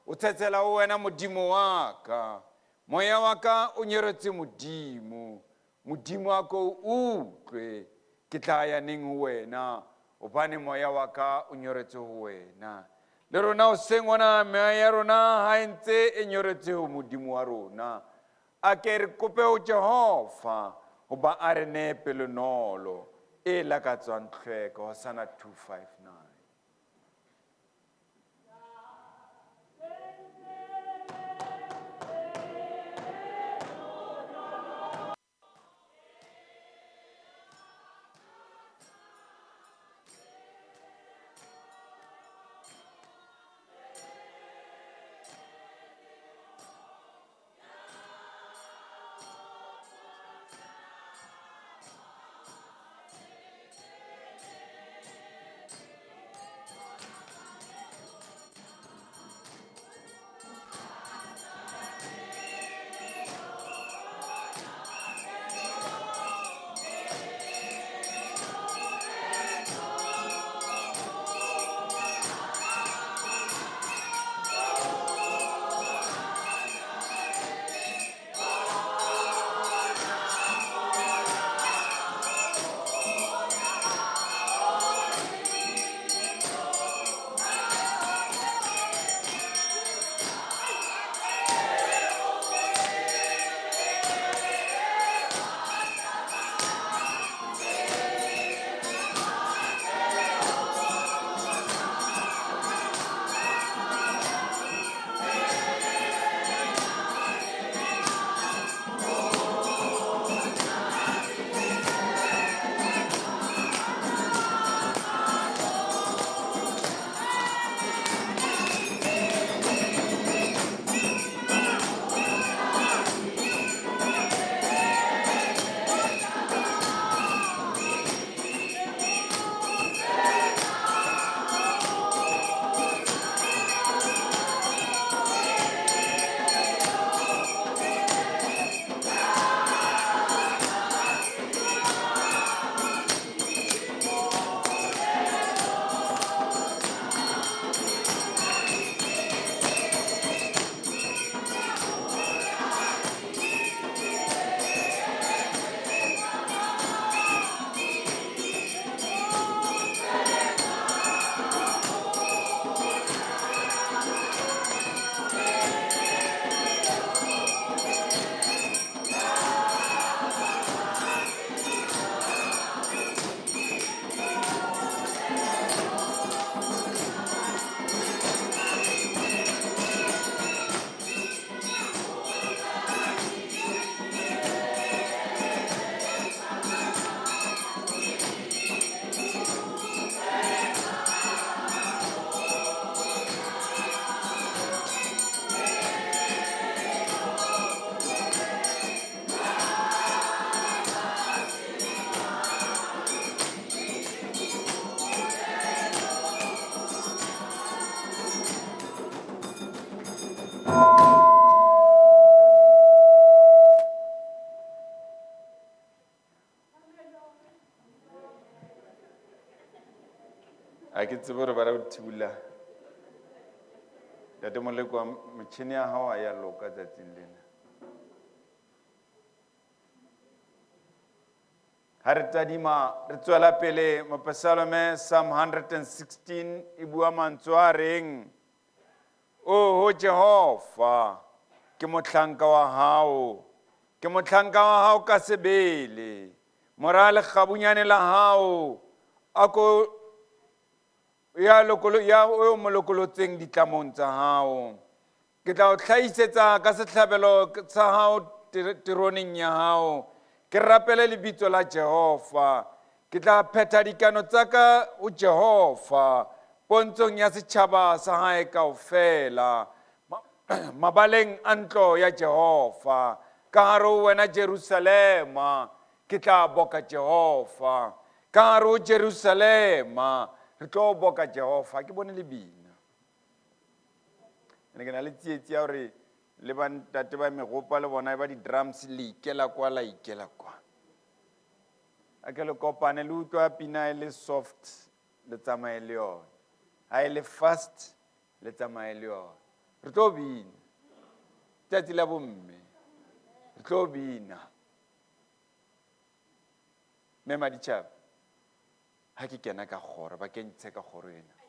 O tshetshela ho wena Modimo wa ka. Moya wa ka o nyoretse Modimo. Modimo a ko o utlwe. Ke tla ya neng ho wena? Hobane moya wa ka o nyoretse ho wena. Le rona hoseng hona meya ya rona ha e ntse e nyoretse ho Modimo wa rona. A ke re kope ho Jehova hoba a re nee pelonolo e lakatswang tlhweko. Hosanna 259. A ke tsebe gore ba re thibula. Ntate Moleko, metšhini ya gago a ya loka tsatsing lena. Ha re tadima re tswela pele mopesalome Psalm 116 e bua mantswe a reng Oho Jehova, ke mohlanka wa hao, ke mohlanka wa hao ka sebele. Mora lekgabunyane la hao, a ko ya lokolo ya o mo lokolotseng ditlamong tsa hao. Ke tla o hlahisetsa ka sehlabelo sa hao teroneng ya hao. Ke rapele lebitso la Jehova. Ke tla phetha dikano tsa ka ho Jehova pontshong ya setjhaba sa hae kaofela. Mabaleng a ntlo ya Jehova. Ka hare ho wena Jerusalema, ke tla boka Jehova. Ka hare ho Jerusalema, re tlo boka Jehova. Ke bone le bina. Ne ke na le tsietsi ya hore le ba ntate ba megopa le bona ba di-drums le ikela kwa la ikela kwa. A ke le kopane le utlwa pina e le soft le tsamaye le yona. Ha e le fast le tsamaye le yona. Re tlo bina. Tsatsi la bomme. Re tlo bina. Mme Maditjhaba, ha ke kena ka kgoro, ba kentshe ka kgoro ena.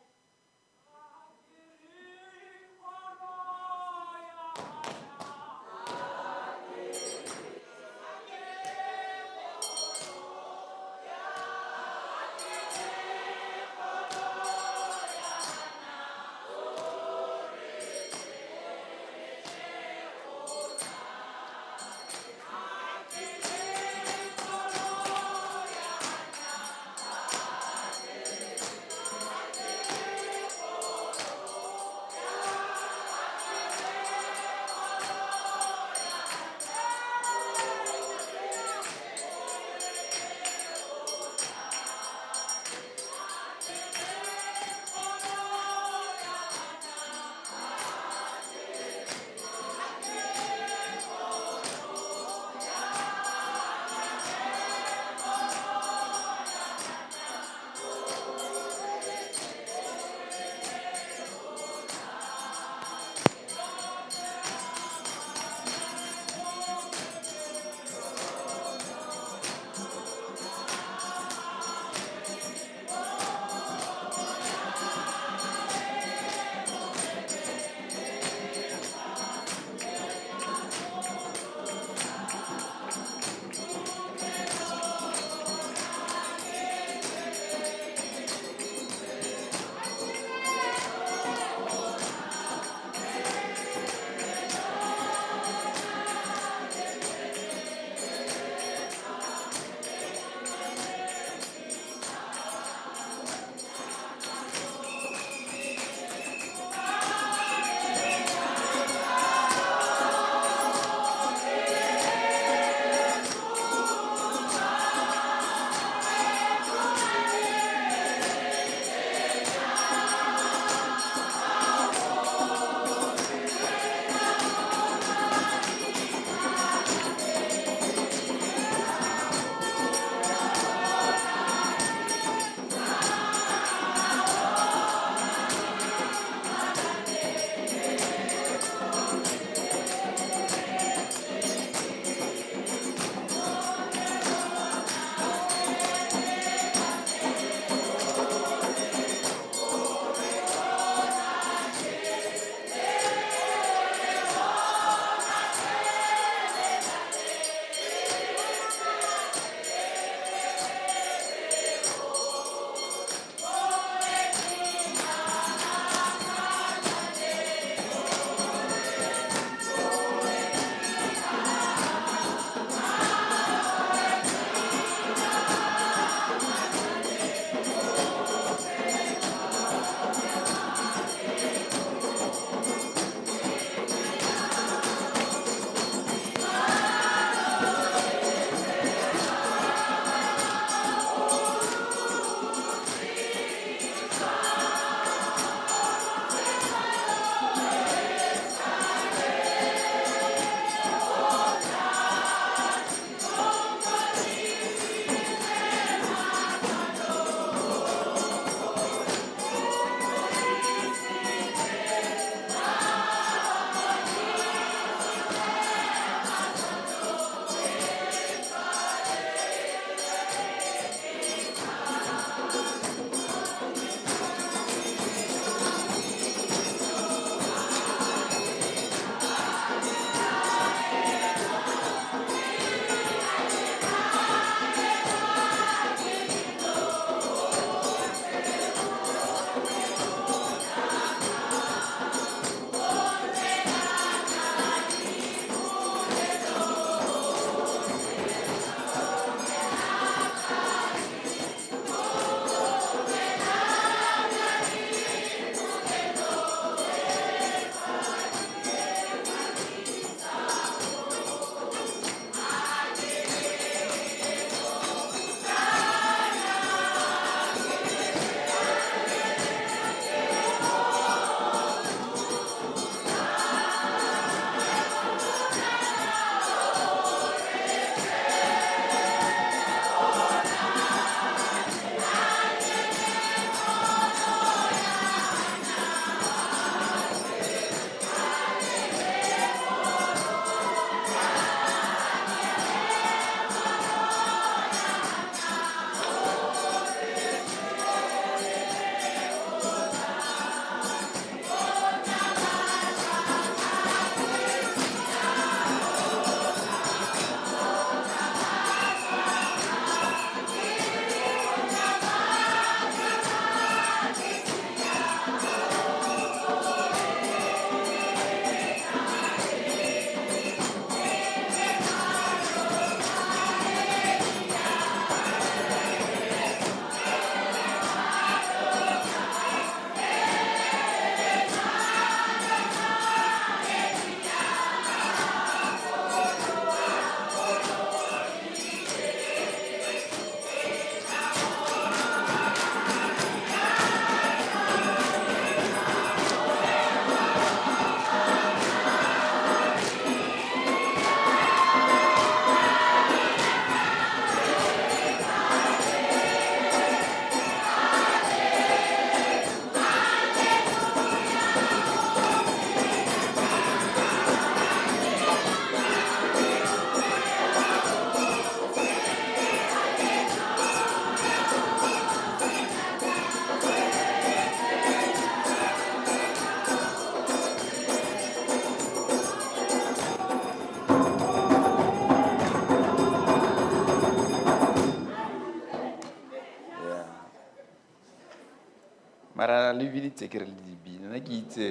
A le biditse ke re le dibina nna ke itse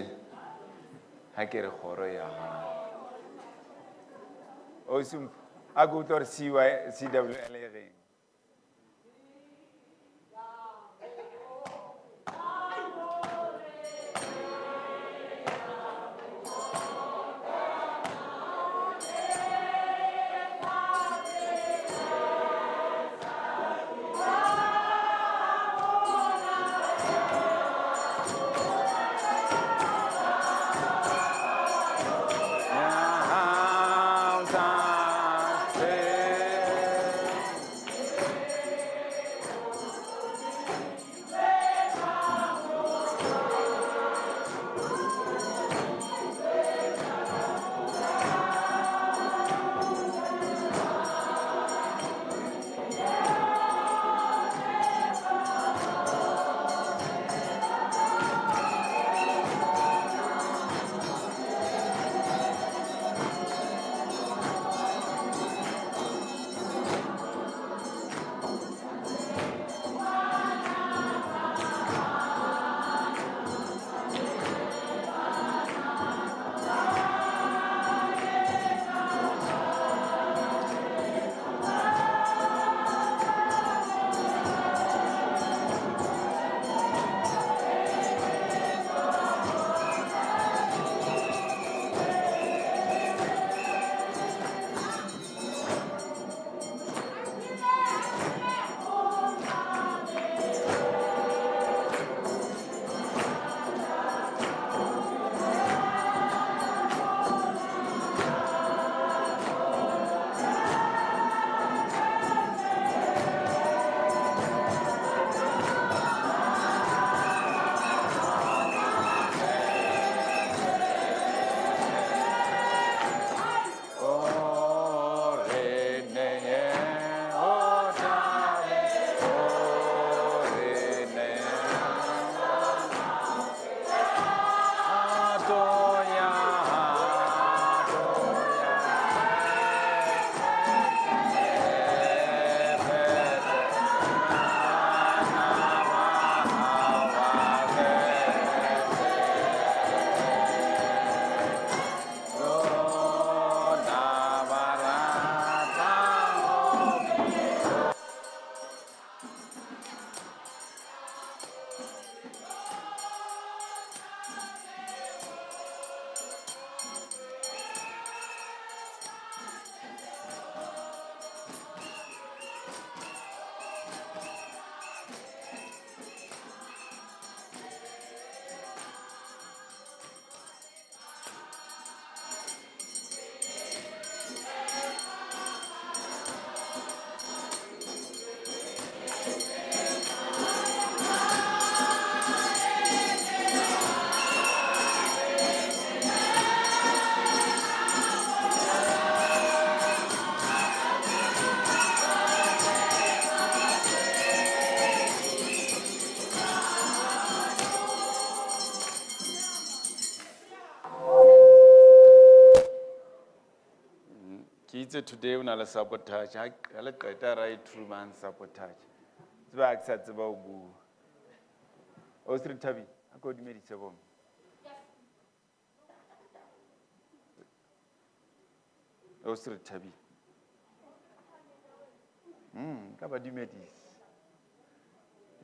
ha ke re kgoro ya o se a ke utlwa gore CWL e reng. Ke itse today o na le sabotage ha le qeta ra e Truman sabotage. Tseba ha ke sa tseba ho bua. O se re Thabi, a ko dumedise bomme. O se re Thabi. Ka ba dumedise.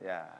Yeah.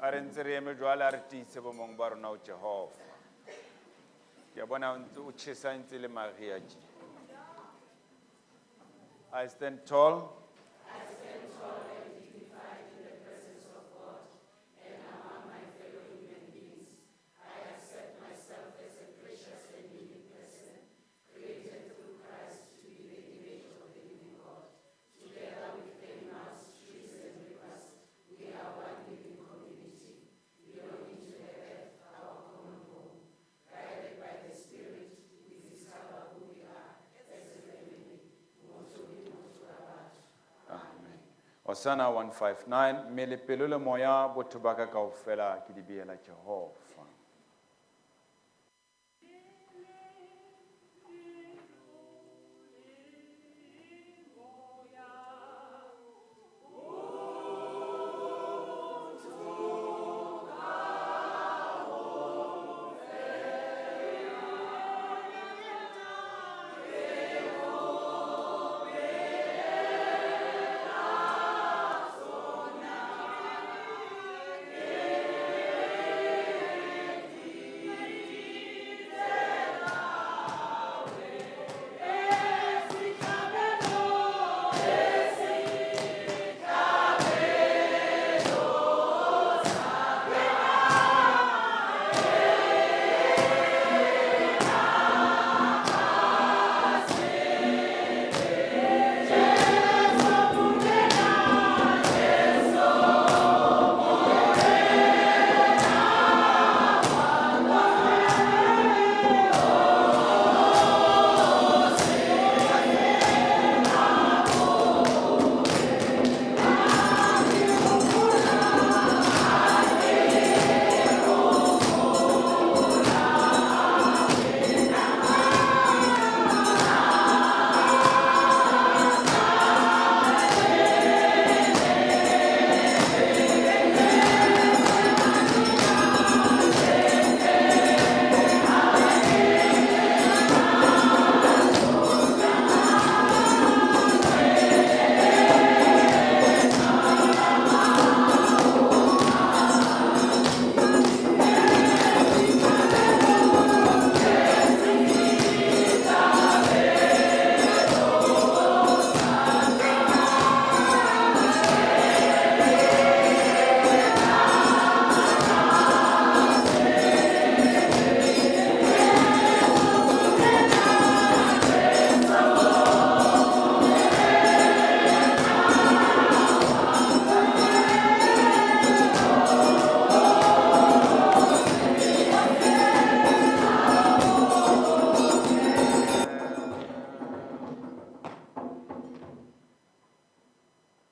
Ha re ntse re eme jwale, a re tiise bomong ba rona ho Jehova. Ke a bona o ntse o tjhesa ntse le mariha tje. I stand tall. Hosanna 159, mmele pelo le moya botho ba ka kaofela ke di beela Jehova.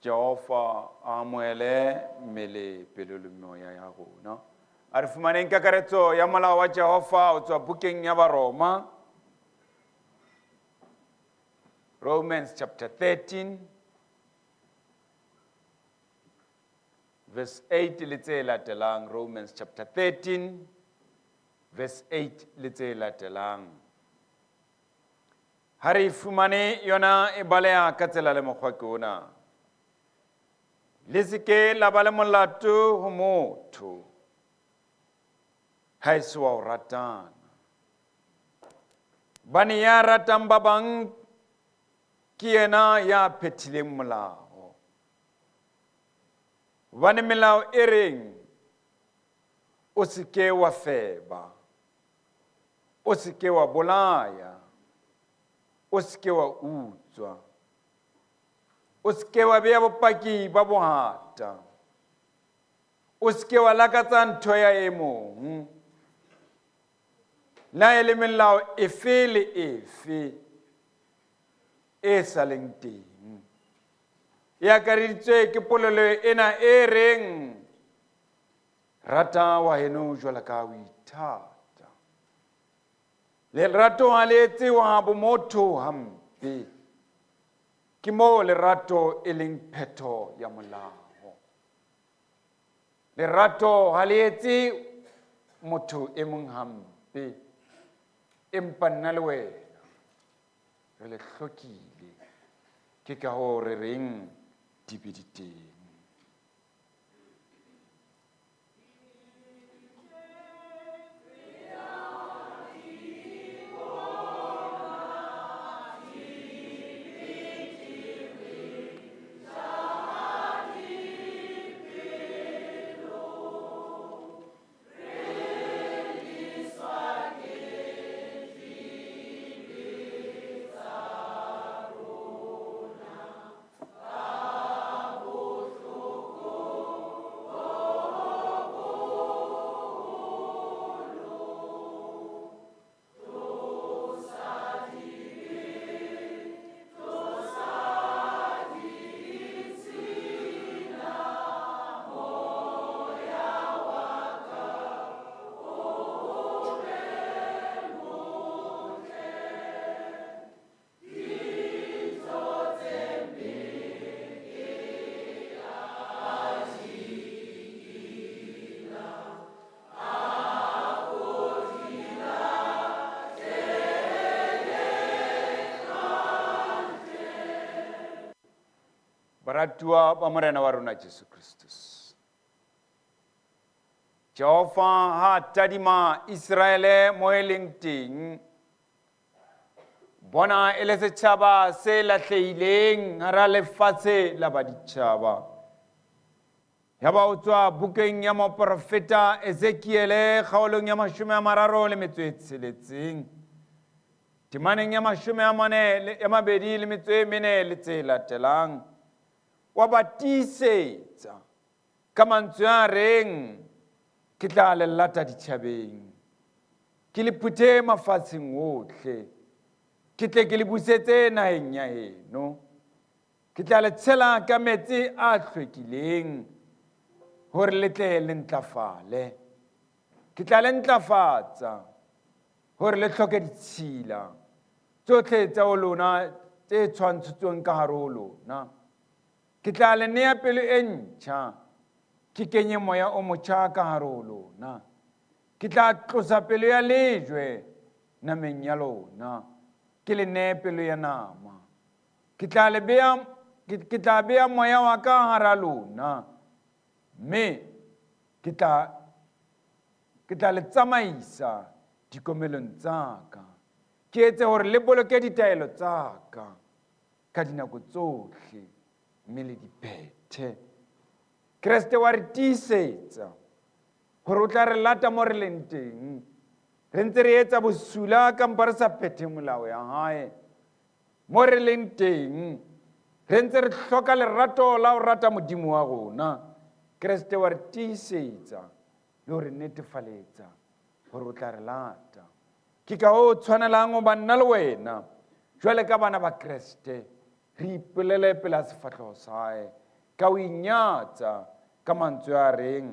Jehova a amohele mmele pelo le moya ya rona. A re fumaneng kakaretso ya molao wa Jehova o tswa bukeng ya Baroma. Romans chapter 13 verse 8 le tse latelang. Romans chapter 13 verse 8 le tse latelang. Ha re fumane yona e baleha ka tsela le mokgwa ke ona. Le se ke la ba le molato ho motho, ha e se wa ho ratana. Bane ya ratang ba bang ke yena ya phethileng molao. Hobane melao e reng, o se ke wa feba, o se ke wa bolaya, o se ke wa utswa, o se ke wa bea bopaki ba bohata, o se ke wa lakatsa ntho ya e mong, le ha e le melao efe le efe e sa leng teng. E akareditswe ke polelo ena e reng, rata wa heno jwalo ka o ithata. Lerato ha le etse wa bo motho hampe. Ke moo lerato e leng phetho ya molao. Lerato ha le etse motho e mong hampe, empa nna le wena re le hlokile. Ke ka hoo re reng dibe di teng. Baratuwa ba Morena wa rona Jesu Kristus. Jehova ha tadima Iseraele mo e leng teng, bona e le setjhaba se lahlehileng hara lefatshe la baditjhaba. Yaba o tswa bukeng ya moporofeta Ezekiele kgaolong ya 36, temaneng ya 42 le tse latelang, wa ba tiisetsa ka mantswe a reng, ke tla le lata ditjhabeng, ke le phuthe mafatsheng ohle, ke tle ke le busetse naheng ya heno. Ke tla le tshela ka metsi a hlwekileng hore le tle le ntlafale. Ke tla le ntlafatsa hore le hloke ditshila tsohle tsa ho lona tse tshwantshitsweng ka hare ho lona. Ke tla le nea pelo e ntjha, ke kenye moya o motjha ka hare ho lona. Ke tla tlosa pelo ya lejwe nameng ya lona, ke le nee pelo ya nama. Ke tla le bea, ke tla bea moya wa ka hara lona, mme ke tla, ke tla le tsamaisa dikomelong tsa ka. Ke etse hore le boloke ditaelo tsa ka ka dinako tsohle, mme le di phethe. Kreste wa re tiisetsa hore o tla re lata mo re leng teng, re ntse re etsa bosula kampa re sa phethe molao ya hae. Mo re leng teng, re ntse re hloka lerato la ho rata Modimo wa rona. Kreste wa re tiisetsa le ho re netefaletsa hore o tla re lata. Ke ka hoo tshwanelang hoba nna le wena, jwale ka bana ba Kreste, re ipolele pela sefahleho sa hae ka ho inyatsa ka mantswe a reng,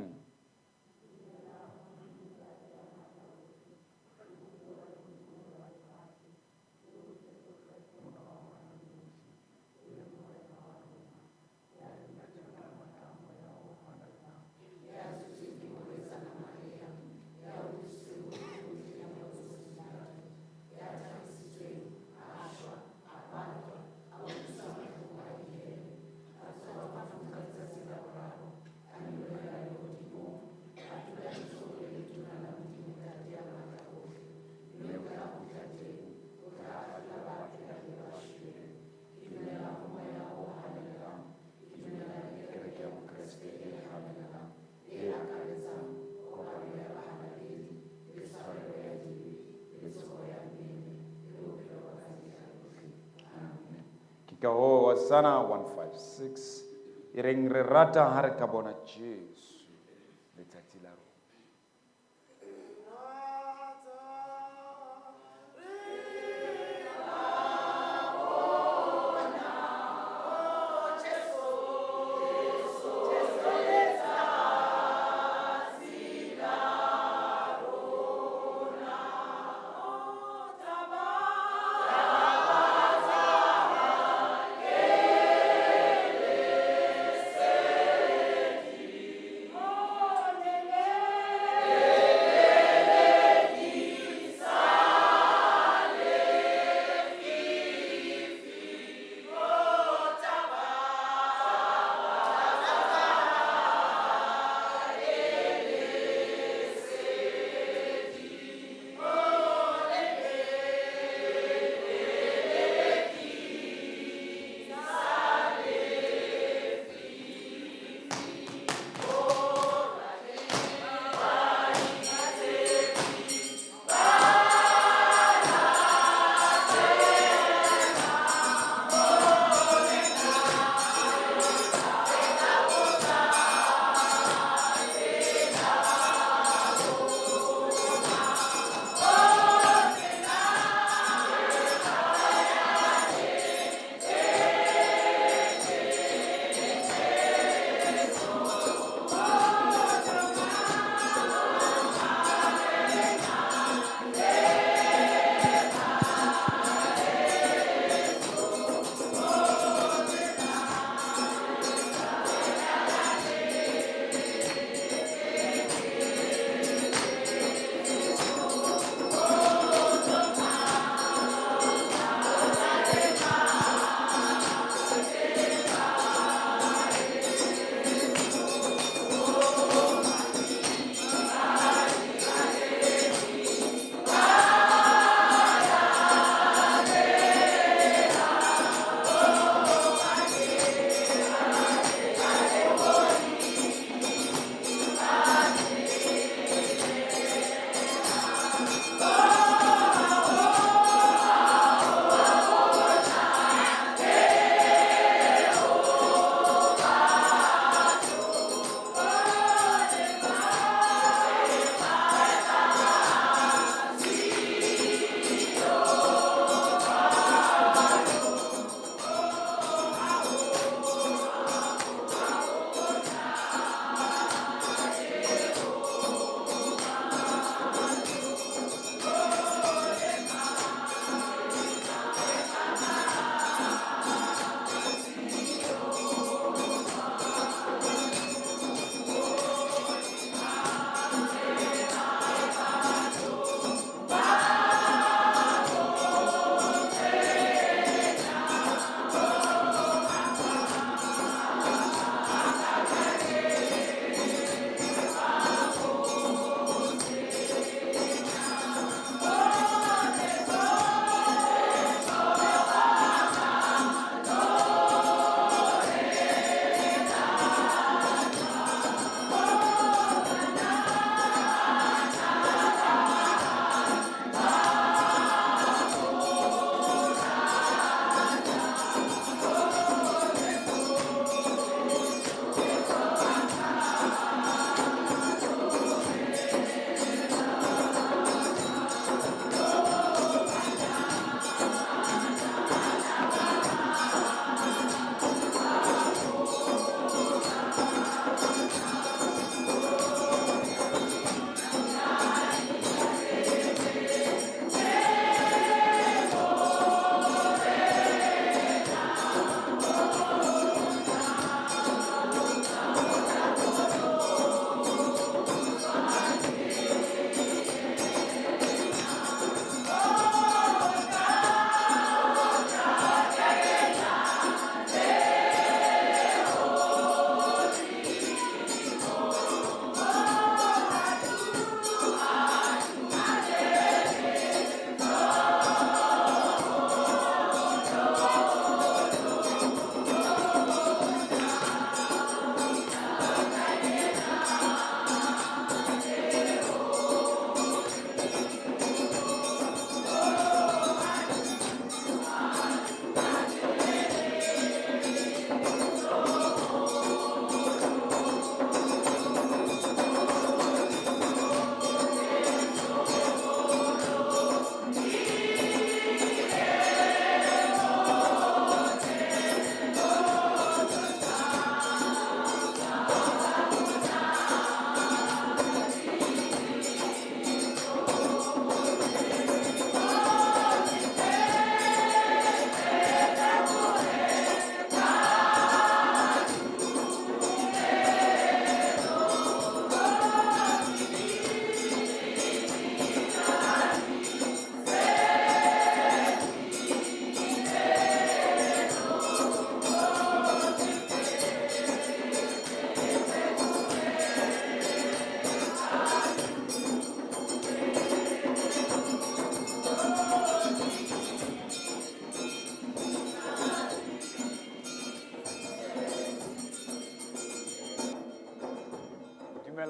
Ke ka hoo Hosana 156 e reng re rata ha re ka bona Jesu letsatsi la rona.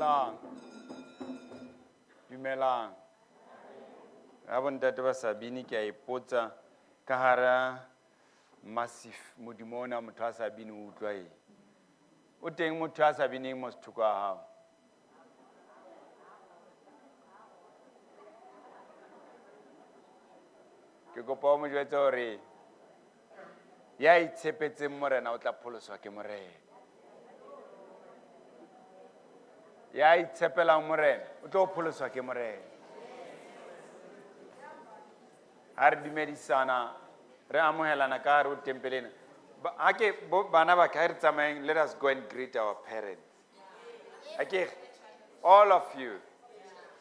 Dumelang. Dumelang. Ha bontate ba sa bine ke a ipotsa ka hara massive modimo ona motho a sa bine o utlwa eng. O teng motho a sa bineng mo sethoko a hao. Ke kopa o mo jwetse hore ya itshepetseng Morena o tla pholoswa ke Morena. Ya itshepelang Morena o tlo pholoswa ke Morena. Ha re dumedisana re amohelana ka hare ho tempele ena. Ha ke bana ba ka, ha re tsamayeng, let us go and greet our parents. Ke all of you,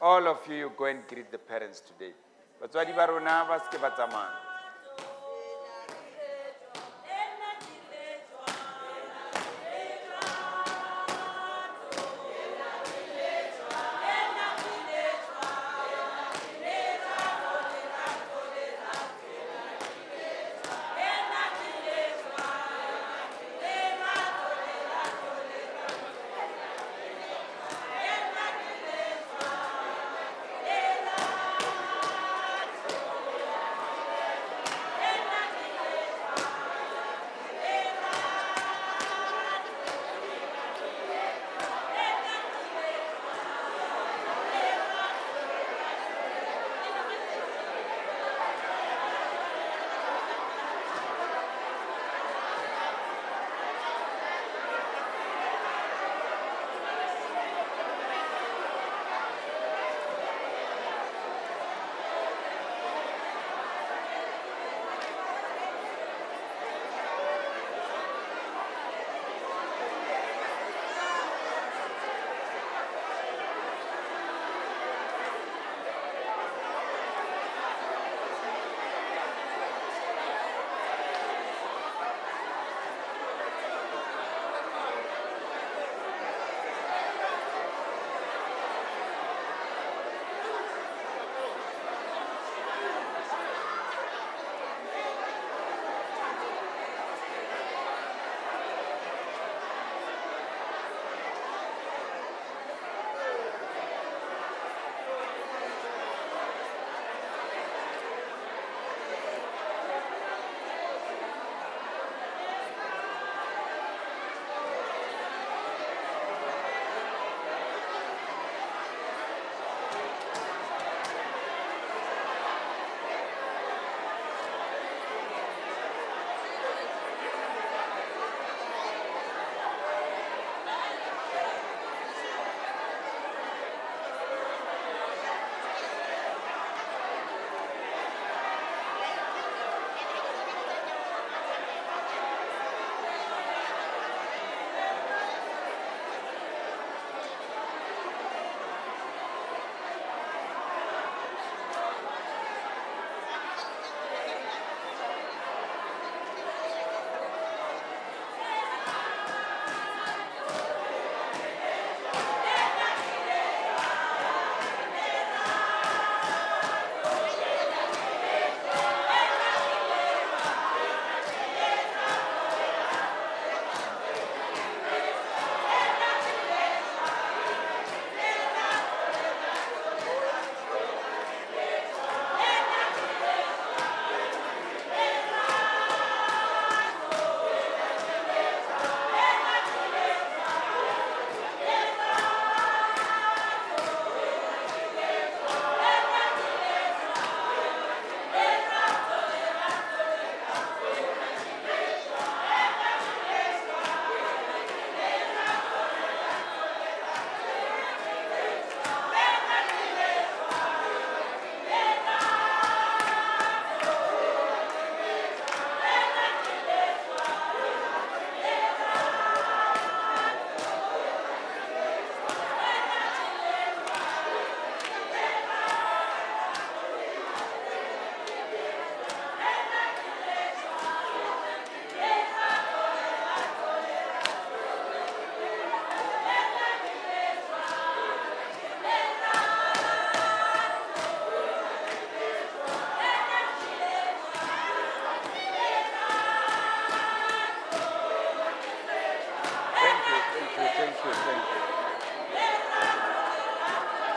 all of you, you go and greet the parents today. Batswadi ba rona ba se ke ba tsamaya.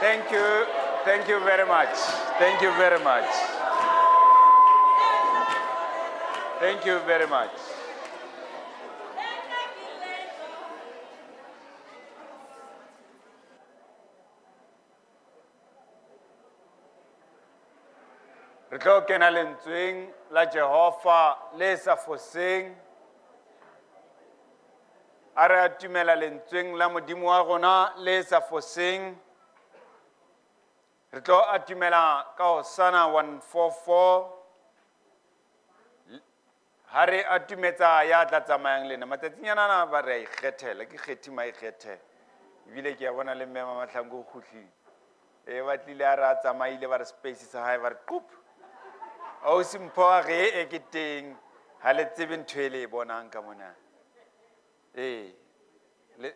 Thank you. Thank you very much. Thank you very much. Thank you very much. Re tlo kena lentsweng la Jehova le sa foseng. A re atumela lentsweng la Modimo wa rona le sa foseng. Re tlo atumela ka Hosana 144. Ha re atumetsa ya tla tsamayang le nna. Matsatsing ana ana ba re a ikgethela, ke kgethi ma ikgethela. Ebile ke a bona le mme Mamahlangu o kgutlile. E batlile a re a tsamaile ba re space sa hae ba re qup. Ausi Mpho a re e ke teng, ha le tsebe ntho e le e bonang ka mona. Ee. Le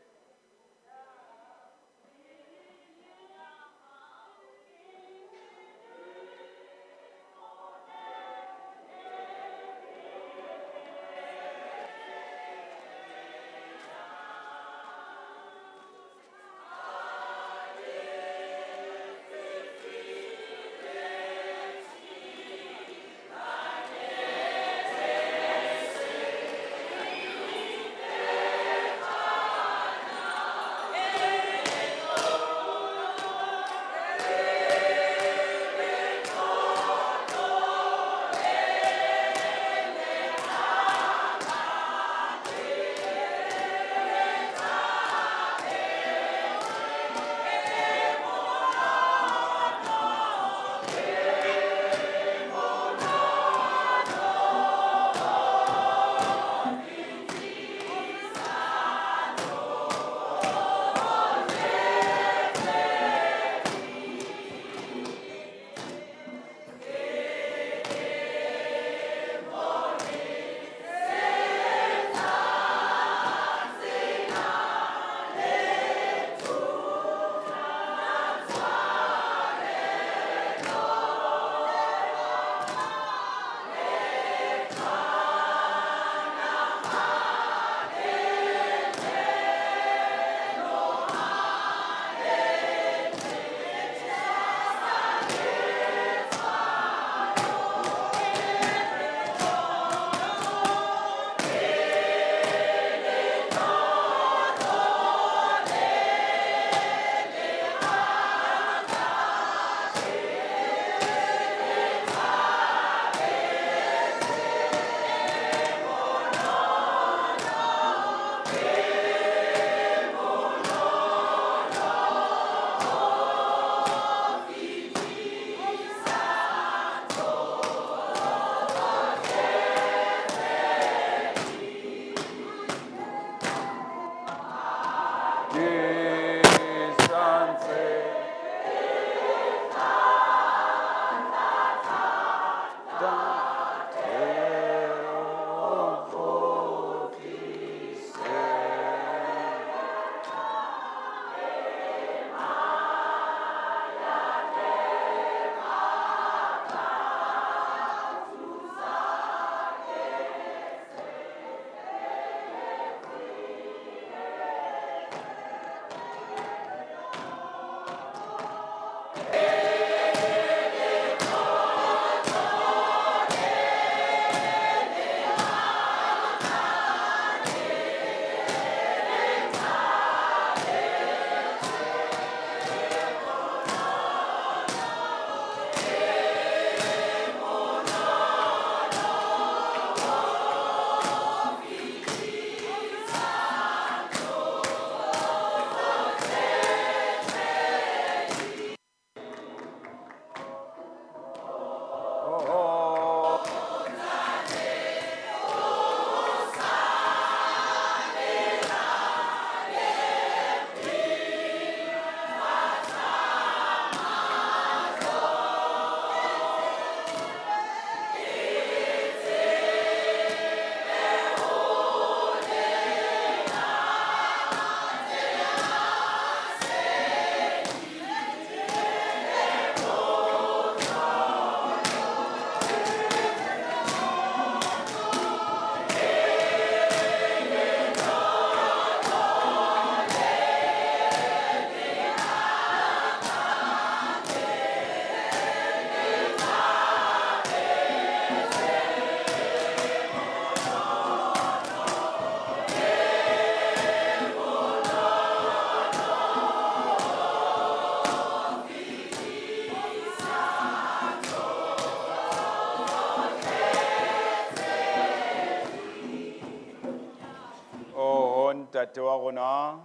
Ntate wa rona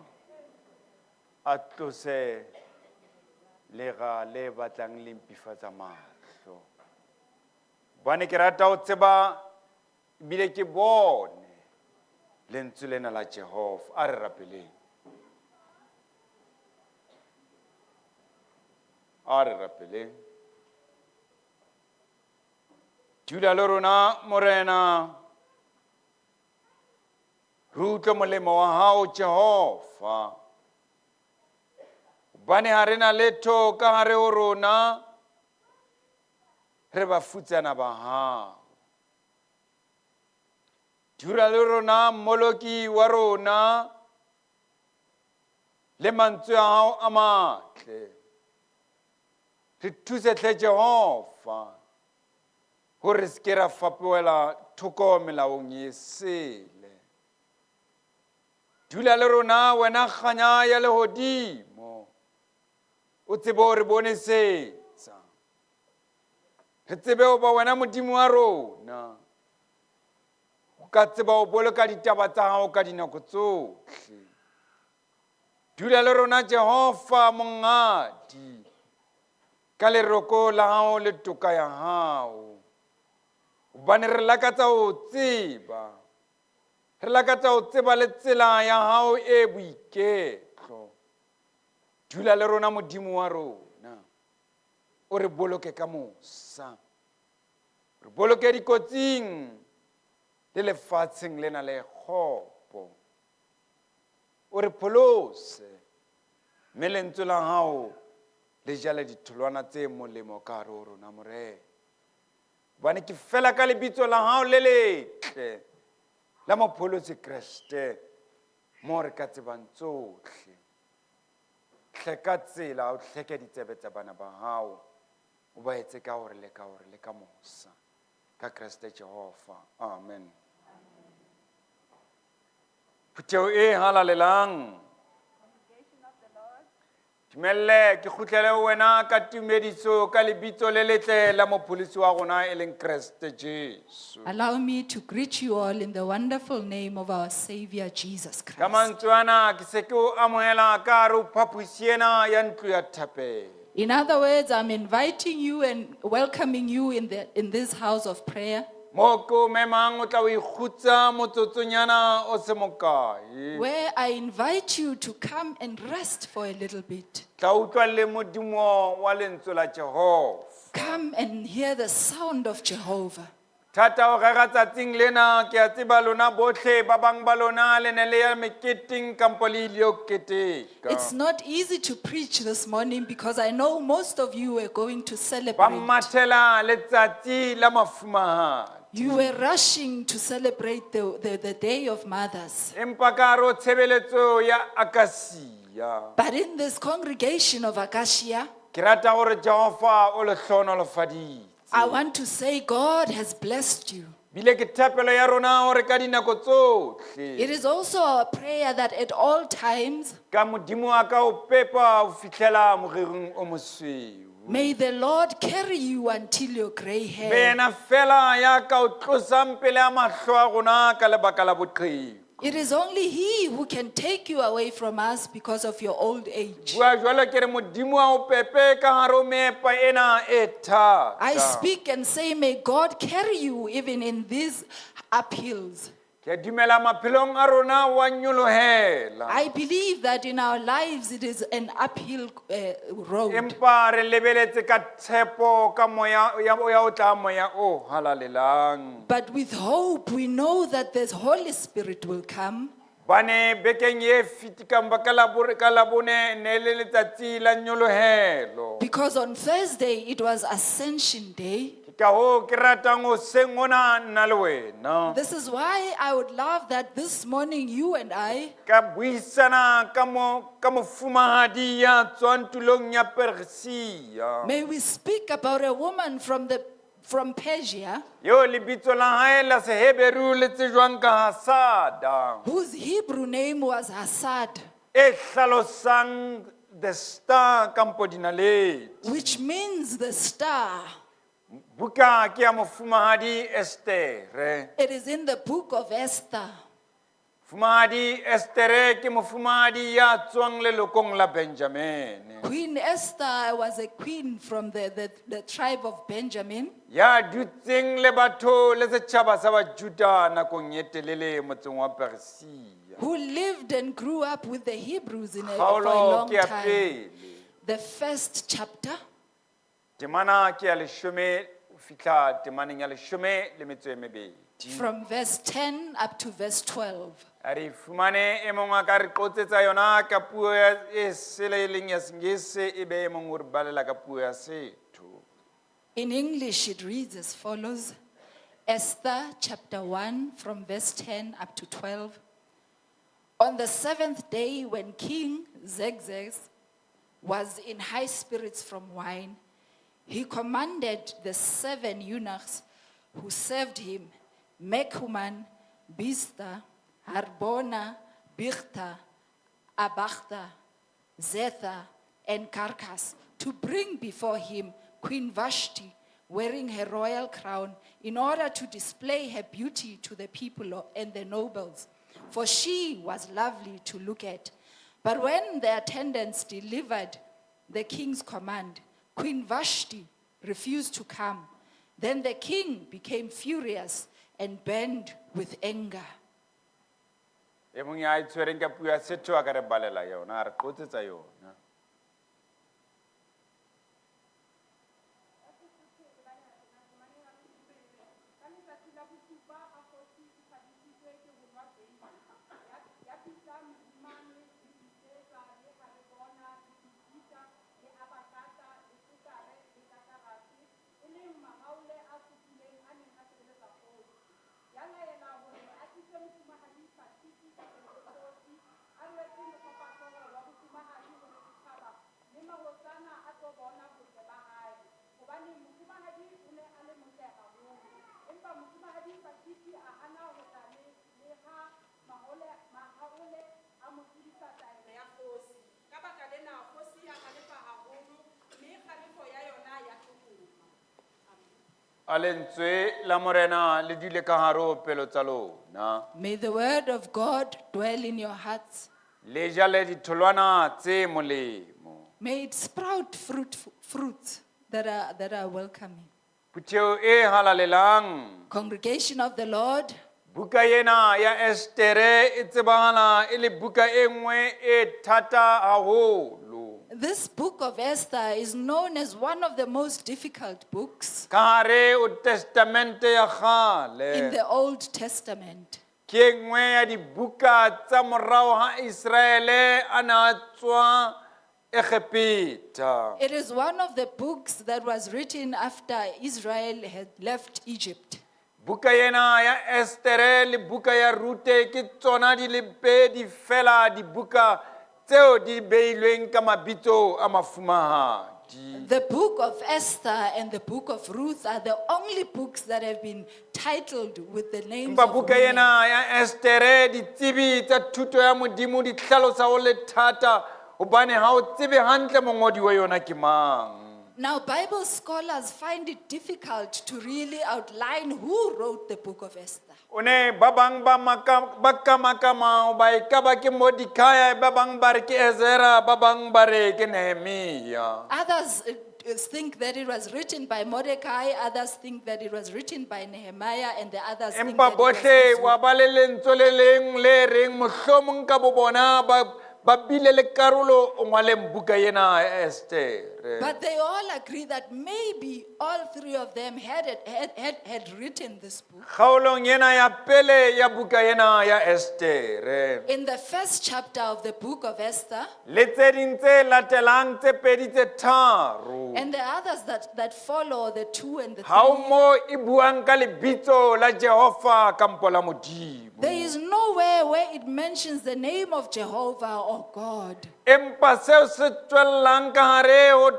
a tlose lera le batlang le mpifatsa mahlo. Hobane ke rata ho tseba ebile ke bone lentswe lena la Jehova. A re rapeleng. A re rapeleng. Dula le rona Morena. Re utlwe molemo wa hao Jehova. Hobane ha re na letho ka hare ho rona, re bafutsana ba hao. Dula le rona Mmoloki wa rona le mantswe a hao a matle. Re thuse hle Jehova hore re se ke ra fapohela thoko melaong e sele. Dula le rona wena kganya ya lehodimo, o tsebe ho re bonesetsa. Re tsebe ho ba wena Modimo wa rona, o ka tseba ho boloka ditaba tsa hao ka dinako tsohle. Dula le rona Jehova Monghadi, ka leroko la hao le toka ya hao. Hobane re lakatsa ho tseba, re lakatsa ho tseba le tsela ya hao e boiketlo. Dula le rona Modimo wa rona, o re boloke ka mosa, re boloke dikotsing le lefatsheng lena le kgopo. O re pholose, mme lentswe la hao le jale ditholwana tse molemo ka hare ho rona Morena. Hobane ke fela ka lebitso la hao le letle la mopholosi Kreste mo re ka tsebang tsohle. Hleka tsela, o hleke ditsebe tsa bana ba hao, o ba etse ka hore le ka hore le ka mosa. Ka Kreste Jehova. Amen. Phutheho e halalelang. Dumelle ke kgutlele ho wena ka tumediso ka lebitso le letle la mopholosi wa rona e leng Kreste Jesu. Allow me to greet you all in the wonderful name of our Savior Jesus Ka Christ. mantswe ana ke se ke o amohela ka hare ho phaposi ena ya ntlo ya thapelo. In other words, I'm inviting you and welcoming you in this house of prayer Mo ke o memang o tla o ikgutsa motsotsonyana o se mokae. where I invite you to come and rest for a little bit. Tla utlwa le modumo wa lentswe la Jehova. Come and hear the sound of Jehovah. Thata ho rera tsatsing lena ke a tseba lona bohle ba bang ba lona le ne le ya meketeng kampo le ile ho keteka. It's not easy to preach this morning because I know most of you were going to Ba celebrate. mathela letsatsi la mafumahadi. You were rushing to celebrate the Day of Mothers. Empa ka hare ho tshebeletso ya Akasia. But in this congregation of Acacia, Ke rata hore Jehova o le hlohonolofaditse. I want to say God has blessed you. Bile ke thapelo ya rona hore ka dinako tsohle. It is also our prayer that at all times, Ka Modimo a ka o pepa ho fihlela moriring o mosweu. may the Lord carry you until your gray Be hair. yena fela ya ka o tlosang pele a mahlo a rona ka lebaka la boqheku. It is only He who can take you away from us because of your old age. Bua jwalo ke re Modimo a o pepe ka hare ho meepa ena e thata. I speak and say, may God carry you even in these uphills. Ke a dumela maphelong a rona wa nyolohela. I believe that in our lives it is an uphill road. Empa re lebeletse ka tshepo ka moya ya o tla moya o halalelang. But with hope, we know that the Holy Spirit will come. Bane bekeng e fetileng ba ka Labone ne le letsatsi la nyolohelo. Because on Thursday it was Ascension Day. Ke ka hoo ke ratang hoseng hona nna le wena. This is why I would love that this morning you and I Ka buisana ka mo ka mofumahadi ya tswang tulong ya Persia. may we speak about a woman from Persia Eo lebitso la hae la Seheberu le tsejwang ka Hasada. whose Hebrew name was Hassad, E hlalosang the star kampo dinaledi. which means the star. Buka ke ya mofumahadi Estere. It is in the book of Esther. Mofumahadi Estere ke mofumahadi ya tswang lelokong la Benjamene. Queen Esther was a queen from the tribe of Benjamin. Ya dutseng le batho le setjhaba sa Bajuda nakong e telele motseng wa Persia. Who lived and grew up with the Hebrews for a Kgaolo long ke ya time. pele. The first chapter, Temana ke ya leshome ho fihla temaneng ya leshome le metso e mebedi. From verse 10 up to verse 12. A re fumane e mong a ka re qotsetsa yona ka puo e sele e leng ya Sengese e be e mong o re balela ka puo ya setho. In English, it reads as follows: Esther chapter 1, from verse 10 up to 12. On the seventh day, when King Xerxes was in high spirits from wine, he commanded the seven eunuchs who served him, Mehuman, Biztha, Harbona, Bigtha, Abagtha, Zethar, and Carkas, to bring before him Queen Vashti, wearing her royal crown, in order to display her beauty to the people and the nobles, for she was lovely to look at. But when the attendants delivered the king's command, Queen Vashti refused to come. Then the king became furious and burned with anger. E mong ya e tshwereng ka puo ya setho a ka re balela yona, a re qotsetsa yona. Ka letsatsi la bosupa ha kgosi e thabisitswe ke ho nwa veine, ya bitsa Mehumane, le Bisetsa, le Harebona, le Bigita, le Abakata, le Setare, le Kakarase, e leng mahaole a supileng a neng a sebeletsa kgosi. Ya laela hore a tliswe mofumahadi Vashti ka pele ho kgosi, a rwetse mofapahlooho wa bofumahadi hore setjhaba le mahosana a tlo bona botle ba hae, hobane mofumahadi o ne a le motle haholo. Empa mofumahadi Vashti a hana ho tla leha mahaole a mo tsebisa taelo ya kgosi. Ka baka lena, kgosi ya halefa haholo, mme kgalefo ya yona ya tlokoma. A lentswe la Morena le dule ka hare ho pelo tsa lona. May the word of God dwell in your hearts. Le jale ditholwana tse molemo. May it sprout fruits that are welcoming. Phutheho e halalelang. Congregation of the Lord, Buka ena ya Estere e tsebahala e le buka e nngwe e thata haholo. This book of Esther is known as one of the most difficult books Ka hare ho Testamente ya in kgale. the Old Testament. Ke e nngwe ya dibuka tsa morao ha Israele a na a tswa Egepeta. It is one of the books that was written after Israel had left Egypt. Buka ena ya Estere le buka ya Rute ke tsona di le pedi fela dibuka tseo di beilweng ka mabitso a mafumahadi. The book of Esther and the book of Ruth are the only books that have been titled with the names Empa of buka women. ena ya Estere ditsebi tsa thuto ya Modimo di hlalosa ho le thata hobane ha o tsebe hantle mongodi wa yona ke mang. Now, Bible scholars find it difficult to really outline who wrote the book of Esther. O ne ba bang ba maka ba kamakama hoba e ka ba ke Mordekai, ba bang ba re ke Ezra, ba bang ba re ke Nehemia. Others think that it was written by Mordecai, others think that it was written by Nehemiah, and the others think Empa that it was bohle Ezra. wa ba le lentswe le leng le reng mohlomong ka bo bona ba bile le karolo o ngwaleng buka ena ya Estere. But they all agree that maybe all three of them had written this book. Kgaolong ena ya pele ya buka ena ya Estere. In the first chapter of the book of Esther, Le tse ding tse latelang tse pedi tse tharo. and the others that follow, the two and the Ha ho three, mo e buang ka lebitso la Jehova kampo la Modimo. there is nowhere where it mentions the name of Jehovah or God. Empa seo se tswellang ka hare ho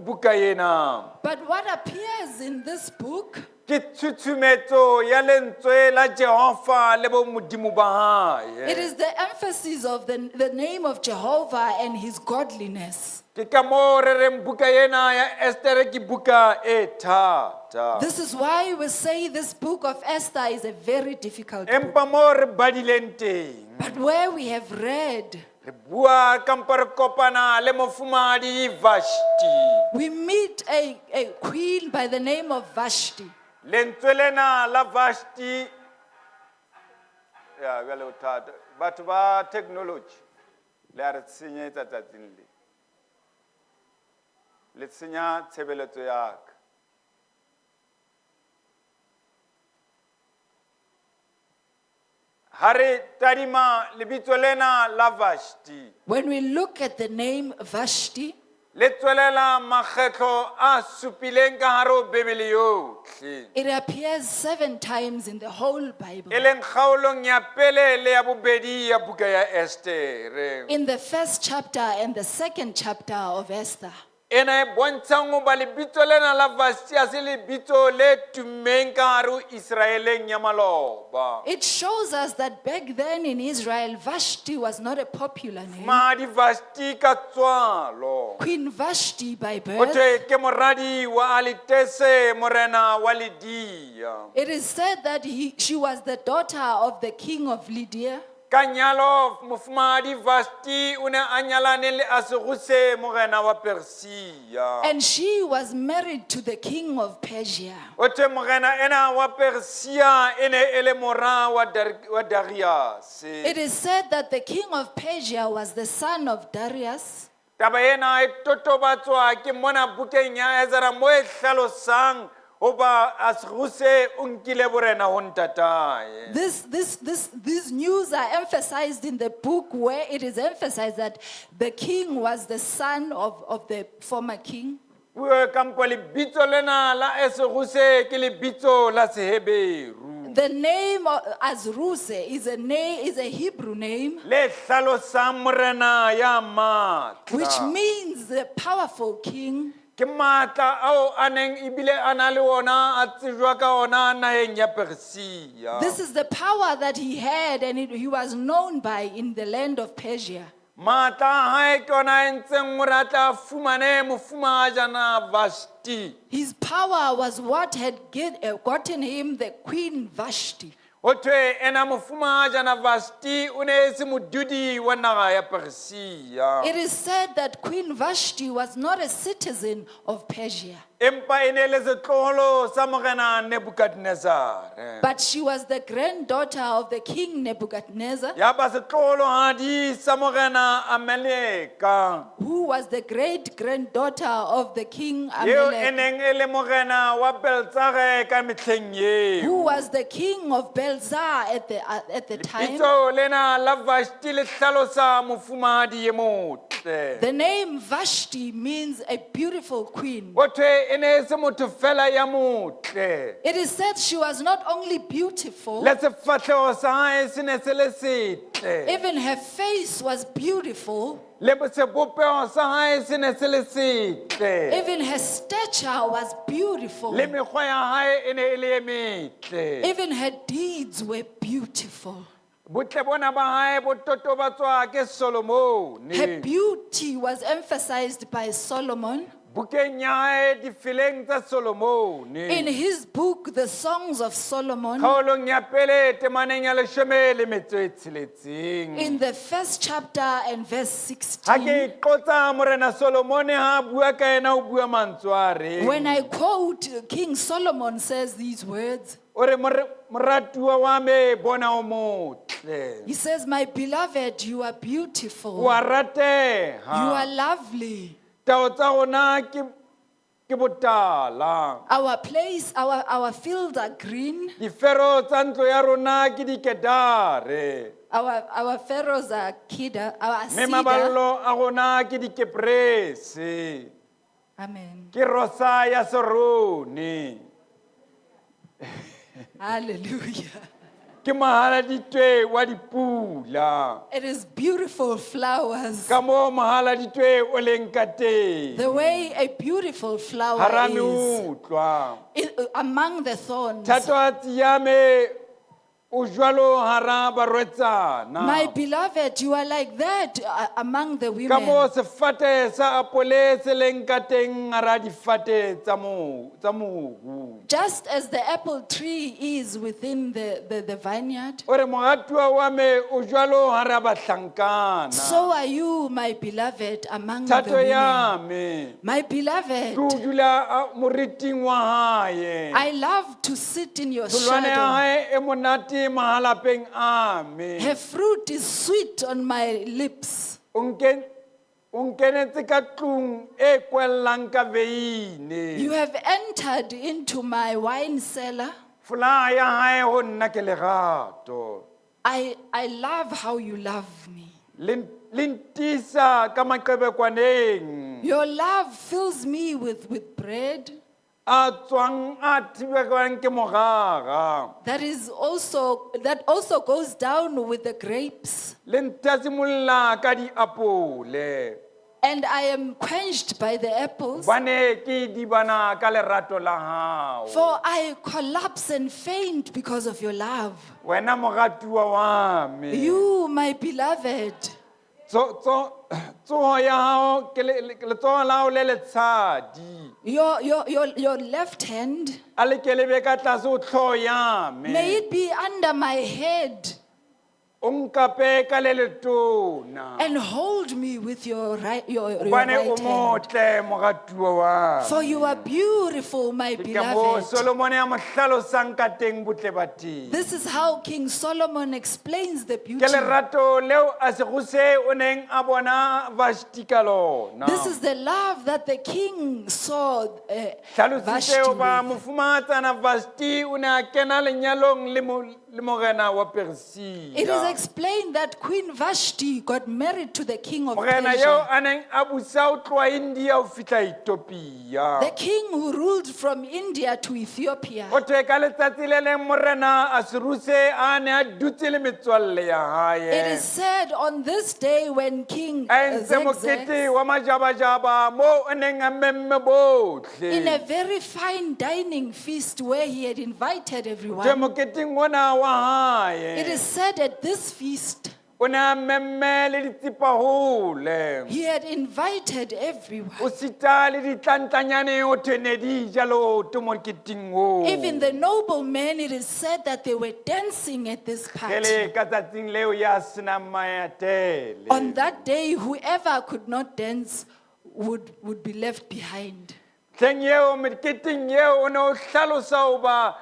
buka ena. But what appears in this book Ke tshutshumetso ya lentswe la Jehova le bomodimo ba It hae. is the emphasis of the name of Jehovah and his godliness. Ke ka moo re reng buka ena ya Esthere ke buka e thata. This is why we say this book of Esther is a very difficult book. Empa moo re badileng teng, But where we have read, re bua kampo re kopana le mofumahadi Vashti. we meet a queen by the name of Vashti. Lentswe lena la Vashti ya bjale o thata. Batho ba technology le a re senyetsa tsatsing le. Le senya tshebeletso ya ka. Ha re tadima lebitso lena la Vashti, When we look at the name Vashti, le tswelela makgetlo a supileng ka hare ho Bebele yotlhe. it appears 7 times in the whole Bible. E leng kgaolong ya pele le ya bobedi ya buka ya Esthere. In the first chapter and the second chapter of Esther. Ena e bontshang hoba lebitso lena la Vashti ha se lebitso le tummeng ka hare ho Israeleng ya maloba. It shows us that back then in Israel, Vashti was not a popular name. Mahadi Vashti ka tswalo. Queen Vashti by Ho birth. thwe ke moradi wa Alitese, morena wa Lydia. It is said that she was the daughter of the king of Lydia. Ka nyalo mofumahadi Vashti o ne a nyalane le Aseruse morena wa Persia. And she was married to the king of Persia. O thwe morena ena wa Persia e ne e le mora wa Darius. It is said that the king of Persia was the son of Darius. Taba ena e totobatswa ke mona bukeng ya Ezra mo e hlalosang hoba Aseruse o nkile borena ho ntatae. These news are emphasized in the book where it is emphasized that the king was the son of the former king. Puo e kampo lebitso lena la Aseruse ke lebitso la Seheberu. The name of Azruse is a Hebrew name, Le hlalosang morena ya matla. which means the powerful king. Ke matla ao a neng ebile a na le ona a tsejwa ka ona naheng ya Persia. This is the power that he had and he was known by in the land of Persia. Matla a hae ke ona a entseng hore a tla fumane mofumahajana Vashti. His power was what had gotten him the queen Vashti. Ho thwe ena mofumahajana Vashti o ne e se modudi wa naha ya Persia. It is said that Queen Vashti was not a citizen of Persia, Empa e ne le setloholo sa morena Nebuchadnezzar. but she was the granddaughter of the king Nebuchadnezzar, Ya ba setloholohadi sa morena Amaleka. who was the great granddaughter of the king Eo e Amalek, neng e le morena wa Beltsare ka mehleng eo. who was the king of Belzar at the time. Lebitso lena la Vashti le hlalosa mofumahadi e motle. The name Vashti means a beautiful queen. Ho thwe e ne e se motho fela ya motle. It is said she was not only beautiful, Le sefahleho sa hae se ne se le setle. even her face was beautiful, Le sebopeho sa hae se ne se le setle. even her stature was beautiful, Le mekgwa ya hae e ne e le e metle. even her deeds were beautiful. Botle bona ba hae bo totobatswa ke Her Solomone. beauty was emphasized by Solomon Bukeng ya hae difeleng tsa Solomone. in his book, The Songs of Solomon, Kgaolong ya pele temaneng ya leshome le metso e tsheletseng. in the first chapter and verse Ha 16. ke qotsa morena Solomone ha a bua ka yena o bua mantswe a reng. When I quote, King Solomon says these words. O re moratuwa wa me bona o motle. He says, My beloved, you are beautiful. O a rateha. You are lovely. Tao tsa rona ke botala. Our place, our fields are green. Difero tsa ntlo ya rona ke dikedare. Our pharaohs are kida, our Mme cedar. maballo a rona ke dikeprese. Amen. Ke rosa ya serone. Hallelujah. Ke mohaladitwe wa dipula. It is beautiful flowers. Ka moo mohaladitwe o leng ka teng. The way a beautiful flower Hara is meutlwa. Among the thorns. Thatohatsi ya me o jwalo hara barwetsana. My beloved, you are like that among the Ka moo women. sefate sa apole se leng ka teng hara difate tsa tsa moru. Just as the apple tree is within the vineyard, O re moratuwa wa me o jwalo hara bahlankana. so are you, my beloved, among the Thato women. ya me My ke beloved, o dula moriting wa hae. I love to sit in your Tholwana ya shadow. hae e monate mahalapeng a me. Her fruit is sweet on my lips. O nkenetse ka tlung e kwellang ka veine. You have entered into my wine cellar. Folaga ya hae ho nna ke lerato. I love how you love me. Le ntisa ka maqebekwaneng Your love fills me with bread a tswang a thibekwang ke morara. that also goes down with the grapes. Le ntasimolola ka diapole. And I am quenched by the apples. Bane ke dibana ka lerato la hao. For I collapse and faint because of your love. Wena moratuwa wa me. You, my beloved, Tsoho ya hao ke letsoho la hao le letshadi. your left hand, A le ke le be ka tlase ho hlooho ya me. may it be under my head O nkape ka le letona. and hold me with your Hobane o right hand. motle moratuwa wa me. For you are beautiful, my Ke ka moo beloved. Solomon a mo hlalosang ka teng botle ba teng. This is how King Solomon explains the Ke beauty. lerato leo Aseruse o neng a bona Vashti ka lona. This is the love that the king saw Hlalositse Vashti hoba with. mofumahatsana Vashti o ne a kena lenyalong le morena wa It is Persia. explained that Queen Vashti got married to the king of Morena eo Persia. a neng a busa ho tloha India ho fihla Ethiopia. The king who ruled from India to Ethiopia. Ho thwe ka letsatsi le leng morena Aseruse a ne a dutse le metswalle ya It hae. is said on this day when King A entse mokete Xerxes, wa majabajaba moo o neng a memme bohle. in a very fine dining feast where he had invited Thwe everyone, moketeng ona wa hae. it is said at this feast O ne a memme le ditsipahole. he had invited everyone. O sita le ditlantlanyane ho thwe ne di ja leoto moketeng oo. Even the noblemen, it is said that they were dancing at this party. Kgele ka tsatsing leo ya senang maetele. On that day, whoever could not dance would be left behind. Hleng eo moketeng eo o ne o hlalosa hoba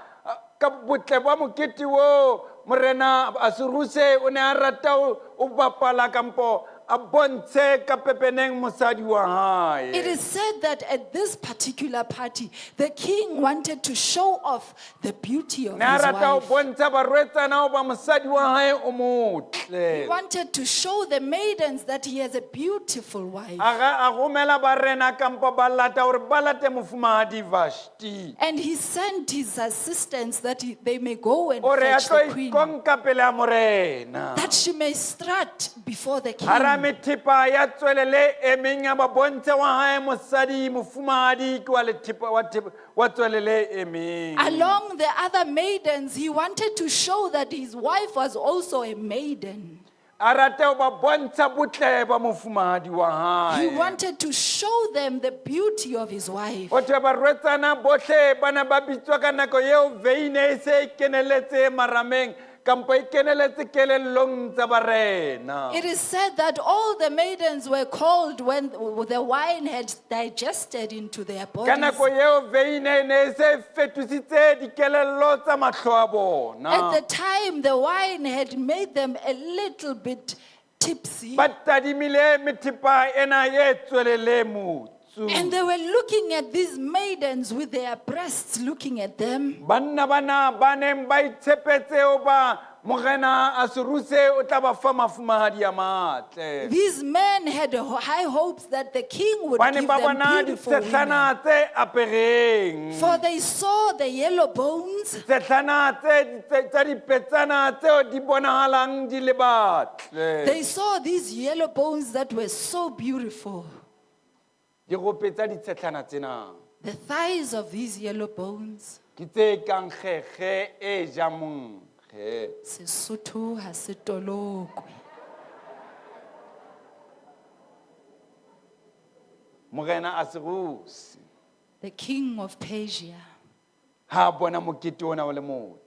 ka botle ba mokete oo morena Aseruse o ne a rata ho bapala kampo a bontshe ka pepeneng mosadi wa hae. It is said that at this particular party, the king wanted to show off the beauty of Ne a his rata ho wife. bontsha barwetsana hoba mosadi wa hae o motle. He wanted to show the maidens that he has a beautiful wife. A ga- a romela barena kampo ba lata hore ba late mofumahadi Vashti. And he sent his assistants that they may go and O re a fetch tlo the queen, ikonka pele a morena. that she may strut before the Hara king. methepa ya tswelele e meng ya ba bontshe wa hae mosadi mofumahadi ke wa lethepa wa thepa wa tswelele e meng. Along the other maidens, he wanted to show that his wife was also a maiden. A rata ho ba bontsha botle ba mofumahadi wa He hae. wanted to show them the beauty of his wife. Ho thwe barwetsana bohle ba ne ba bitswa ka nako eo veine e se e keneletse marameng kampo e keneletse kelellong tsa barena. It is said that all the maidens were called when the wine had digested into their Ka bodies. nako eo veine e ne e se e fetositse dikelello tsa mahlo a bona. At the time, the wine had made them a little bit tipsy. Ba tadimile methepa ena e tswelele motsu. And they were looking at these maidens with their breasts looking at them. Banna bana ba neng ba itshepetse ho ba Morena Asuruse o tla ba fa mafumahadi a matle. These men had high hopes that the king would Ba ne give ba them bona beautiful women. ditshehlana tse apereng. For they saw the yellow bones, Tshehlana tse tsa dipetsana tseo di bonahalang di le batle. they saw these yellow bones that were so beautiful. Dirope tsa ditshehlana tsena The thighs of these yellow bones, ke tse kang kgekge e jang monkge. Sesotho ha se tolokwe. Morena Asuruse The king of Persia, ha a bona mokete ona o le motle,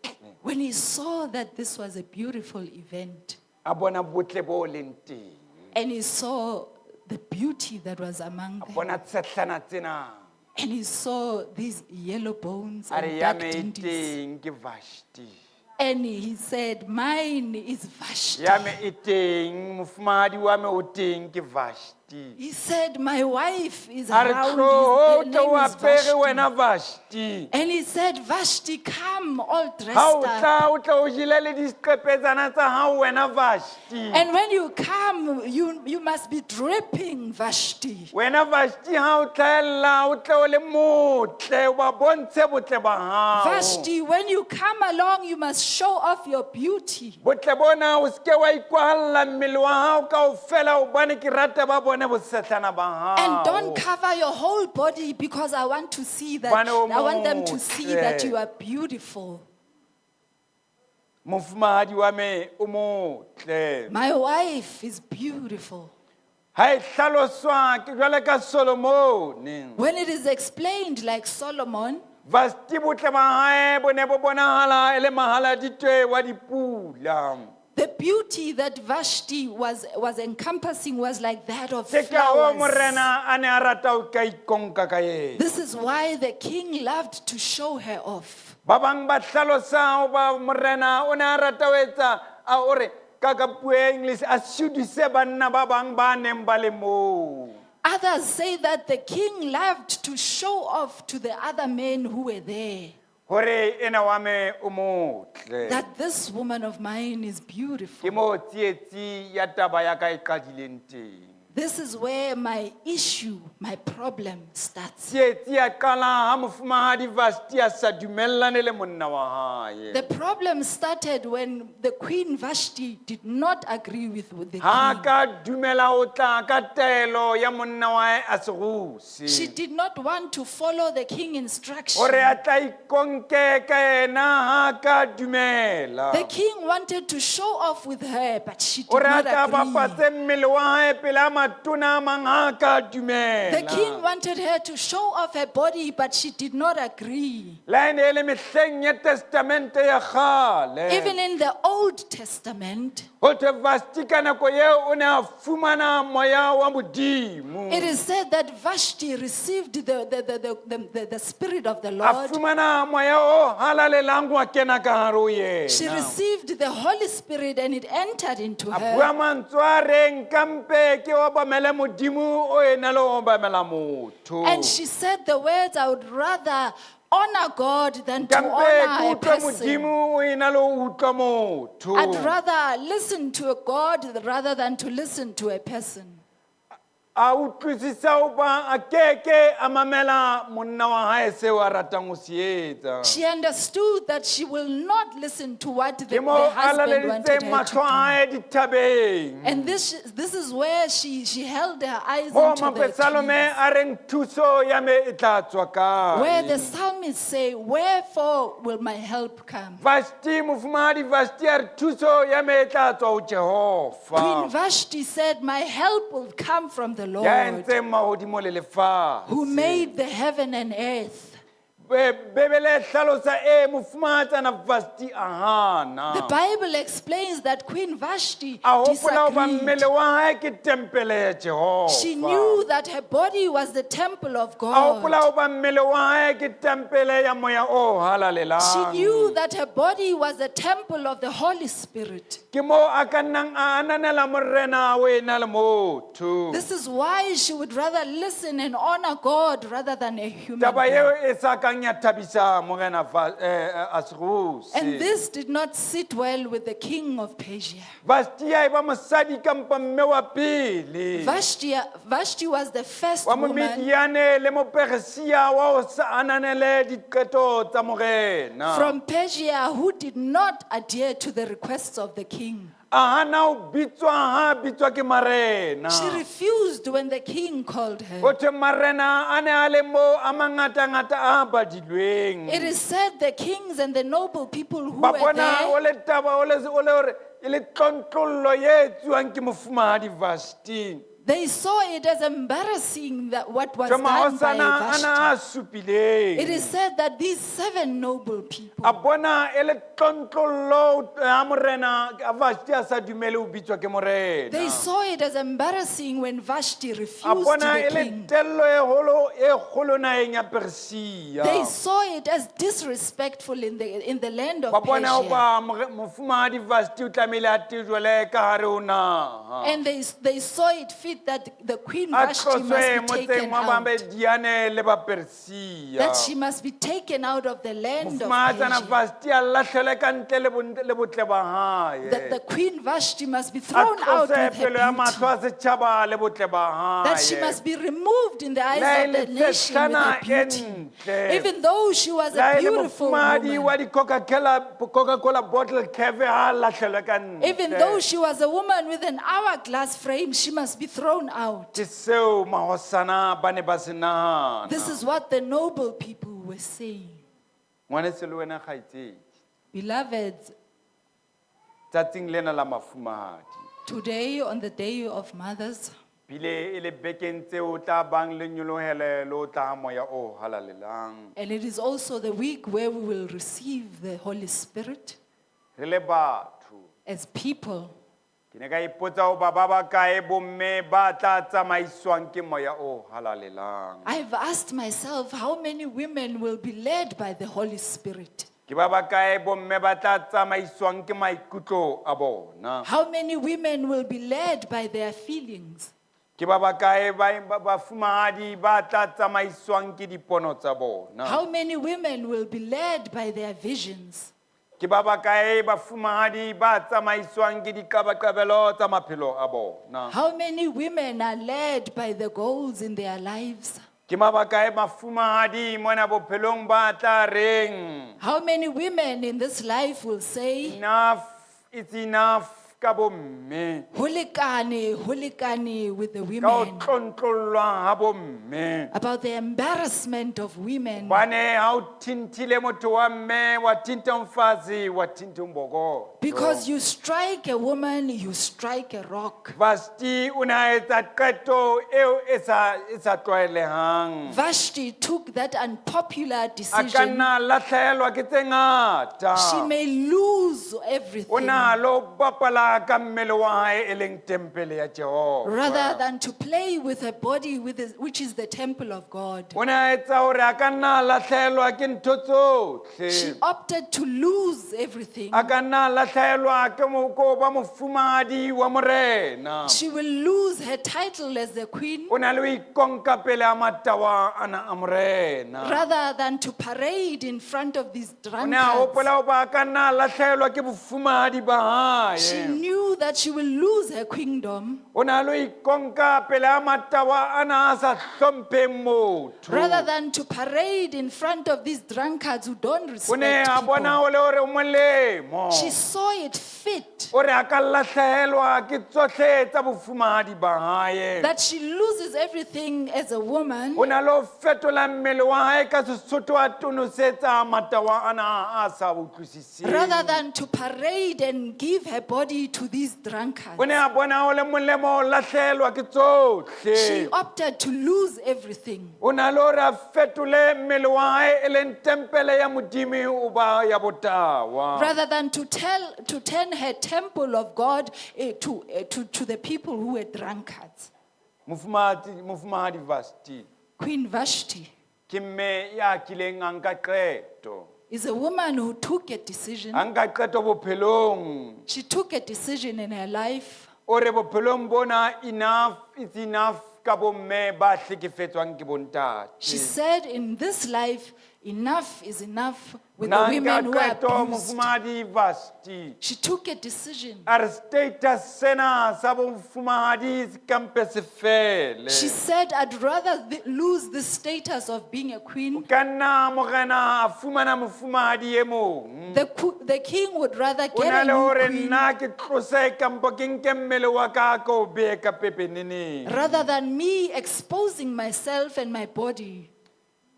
when he saw that this was a beautiful event, a bona botle bo leng teng, and he saw the beauty that was among a them, bona tshehlana tsena, and he saw these yellow bones a and re ya dark me e dindies, teng ke Vashti. and he said, "Mine is Vashti." Ya me e teng, mofumahadi wa me o teng ke Vashti. He said, "My wife is A re around. tloho o Her tle o name is apere Vashti." wena Vashti. And he said, "Vashti, come all dressed Ha o up. tla o tle o jele le diqepetsana tsa hao wena Vashti. And when you come, you must be dripping, Vashti. Wena Vashti ha o tlhaella o tle o le motle o ba bontshe botle ba hao. Vashti, when you come along, you must show off your beauty. Botle bona o seke wa ikwahalla mmele wa hao kaofela hobane ke rata ba bone bosehlana ba And don't hao. cover your whole body because I want to see that. Hobane o I want them to see that motle. you are beautiful. Mofumahadi wa me o motle. My wife is beautiful." Ha e hlaloswa ke jwale ka Solomone. When it is explained like Solomon, Vashti botle ba hae bo ne bo bonahala e le mahaladitwe wa dipula. the beauty that Vashti was encompassing was like that of Ke ka hoo flowers. morena a ne a rata ho ka ikonka ka yena. This is why the king loved to show her off. Ba bang ba hlalosa hoba morena o ne a rata ho etsa a o re ka puo ya English a sudise banna ba bang ba neng ba le moo. Others say that the king loved to show off to the other men who were there Hore ena wa me o motle. that this woman of mine is beautiful. Ke moo tsietsi ya taba ya ka e qadileng teng. This is where my issue, my problem starts. Tsietsi ya qala ha mofumahadi Vashti a sa dumellane le monna wa hae. The problem started when the queen Vashti did not agree with the Ha king. ka dumela ho tla ka taelo ya monna wa hae a She Seruse. did not want to follow the king instruction. Hore a tla ikonke ka yena ha ka dumela. The king wanted to show off with her, but she did Hore a not tla agree. bapatse mmele wa hae pele a matona a mang ha ka The king dumela. wanted her to show off her body, but she did not agree. Le ha e ne e le mehleng ya testamente ya kgale. Even in the Old Testament, Ho thwe Vashti ka nako eo o ne a fumana moya wa Modimo. it is said that Vashti received the Spirit of the A Lord. fumana moya o halalelang wa kena ka hare ho She yena. received the Holy Spirit and it entered into A her. bua mantswe a reng ka mpe ke obamele Modimo o ena le ho obamela motho. And she said the words, "I would rather honor God than to Ka mpe ke honor a utlwe person. Modimo o ena le ho utlwa motho. I'd rather listen to a God rather than to listen to a person." A utlwisisa hoba a keke a mamela monna wa hae seo a ratang ho se etsa. She understood that she will not listen to what Ke the moo a husband wanted laleditseng her to mahlo a do. hae dithabeng. And this is where she held her eyes Moo into the mopesalome trees, a reng thuso ya me e tla tswa where the kae. psalmist say, "Wherefore will my help come?" Vashti, mofumahadi Vashti a re thuso ya me e tla tswa ho Queen Jehova. Vashti said, "My help will come from the Ya Lord, entseng mahodimo le lefatshe. who made the heaven and earth." Bebele e hlalosa e mofumahatsana Vashti a hana. The Bible explains that Queen Vashti A hopola hoba disagreed. mmele wa hae ke tempele ya Jehova. She knew that her body was the temple of A hopola God. hoba mmele wa hae ke tempele ya moya o She halalelang. knew that her body was the temple of the Holy Spirit. Ke moo a ka nnang a ananela morena o ena le motho. This is why she would rather listen and honor God rather than a human Taba being. eo e sa kang kang ya thabisa morena And Ahasuerus. this did not sit well with the king of Persia. Vashti ya eba mosadi kampa mme wa pele Vashti was the first wa woman Momediane le Mopersia wa ho sa ananele diqeto tsa morena. from Persia who did not adhere to the requests of the king. A hana ho bitswa ha a bitswa ke marena. She refused when the king called her. Ho thwe marena a ne a le mo a mangatangata a badilweng. It is said the kings and the noble people who Ba were bona o there, le taba o le hore e le tlontlollo ye etsuwang ke mofumahadi Vashti. they saw it as embarrassing that what was Jwa done by mahosana ana a Vashti. supileng. It is said that these seven noble people, A bona e le tlontlollo ha morena a Vashti a sa dumele ho bitswa ke morena. they saw it as embarrassing when Vashti A refused bona to e the le king. tello e holo e kgolo naheng ya Persia. They saw it as disrespectful in the land of Ba bona Persia. hoba mofumahadi Vashti o tlamehile a tejwele ka hare ho naha. And they saw it fit that the queen A Vashti tloswe must be motseng taken wa out. Bamediane le Bapersia. That she must be taken out of the land of Mofumahatsana Persia. Vashti a lahlelwe ka ntle le botle ba That the hae. queen Vashti must be A thrown out tloswe with her pelo ya beauty. mahlo a setjhaba le botle ba That she hae. must be removed in the eyes Le ha e of the le nation with her tshehlana e beauty. ntle. Even though she was Le ha a e le beautiful mofumahadi woman. wa di-Coca-Cola bottle curve ha a lahlelwe ka Even though ntle. she was a woman with an hourglass frame, she must be thrown out. Ke seo mahosana ba ne ba se nahana. This is what the noble people were saying. Ngwaneso le wena kgaitsedi, Beloved, tsatsing lena la mafumahadi, today on the day of mothers, bile e le bekeng tseo tla bang le nyolohele le o tla ha moya o halalelang. and it is also the week where we will receive the Holy Spirit Re le batho, as people. ke ne ka ipotsa hoba ba bakae bomme ba tla tsamaiswang ke moya o halalelang. I've asked myself how many women will be led by the Holy Spirit? Ke ba bakae bomme ba tla tsamaiswang ke maikutlo a bona. How many women will be led by their feelings? Ke ba bakae bafumahadi ba tla tsamaiswang ke dipono tsa bona. How many women will be led by their visions? Ke ba bakae bafumahadi ba tsamaiswang ke diqabaqabelo tsa maphelo a bona. How many women are led by the goals in their lives? Ke ba bakae bafumahadi mona bophelong ba tla reng How many women in this life will say, enough it's enough ka bomme, Holikani, holikani with the ka ho women, tlontlollwa ha bomme. about the embarrassment of women. Hobane ha o thinthile motho wa mme wa thinta mfazi wa thinta umboko. Because you strike a woman, you strike a rock. Vashti o ne a etsa qeto eo e sa tlwaelehang. Vashti took that unpopular A ka decision. nna a lahlehelwa ke tse ngata. She may lose O everything na lo bapala ka mmele wa hae e leng tempele ya Jehova. rather than to play with her body, which is the temple of God. O ne a etsa hore a ka nna a lahlehelwa ke ntho She tsohle. opted to lose everything. A ka nna a lahlehelwa ke ko ba mofumahadi wa morena. She will lose her title as the queen O na le ho ikonka pele a matawa ana a morena. rather than to parade in front of these O ne a drunkards. hopola hoba a ka nna a lahlehelwa ke bofumahadi ba She hae. knew that she will lose her kingdom O ne a lo ikonka pele a matawa ana a sa hlompheng motho. rather than to parade in front of these drunkards who don't O ne respect a bona people. ho le hore o molemo. She saw it fit O re a ka lahlehelwa ke tsohle tsa bofumahadi ba hae. that she loses everything as a woman O na le ho fetola mmele wa hae ka Sesotho a tonosetsa matawa ana a sa utlwisiseng. rather than to parade and give her body to these drunkards. O ne a bona ho le molemo ho lahlehelwa ke tsohle. She opted to lose everything O na le hore a fetole mmele wa hae e leng tempele ya Modimo o ba ya botawa. rather than to turn her temple of God to the people who were drunkards. Mofumahadi Vashti Queen Vashti ke mme ya kileng a nka qeto. is a woman who took a decision. A nka qeto bophelong. She took a decision in her life. O re bophelong bona enough is enough ka bomme ba hlekefetswang ke bontate. She said, in this life, Enough is enough with the Na nka women who are qeto abused. mofumahadi Vashti. She took a decision. A re status sena sa bomofumahadi se kampe se fele. She said, I'd rather lose the status of being a queen. Ka nna morena a fumana mofumahadi e mong. The king would rather O get na a le new hore queen nna ke tlose kampo ke nke mmele wa ka ka o beye ka pepeneneng. rather than me exposing myself and my body.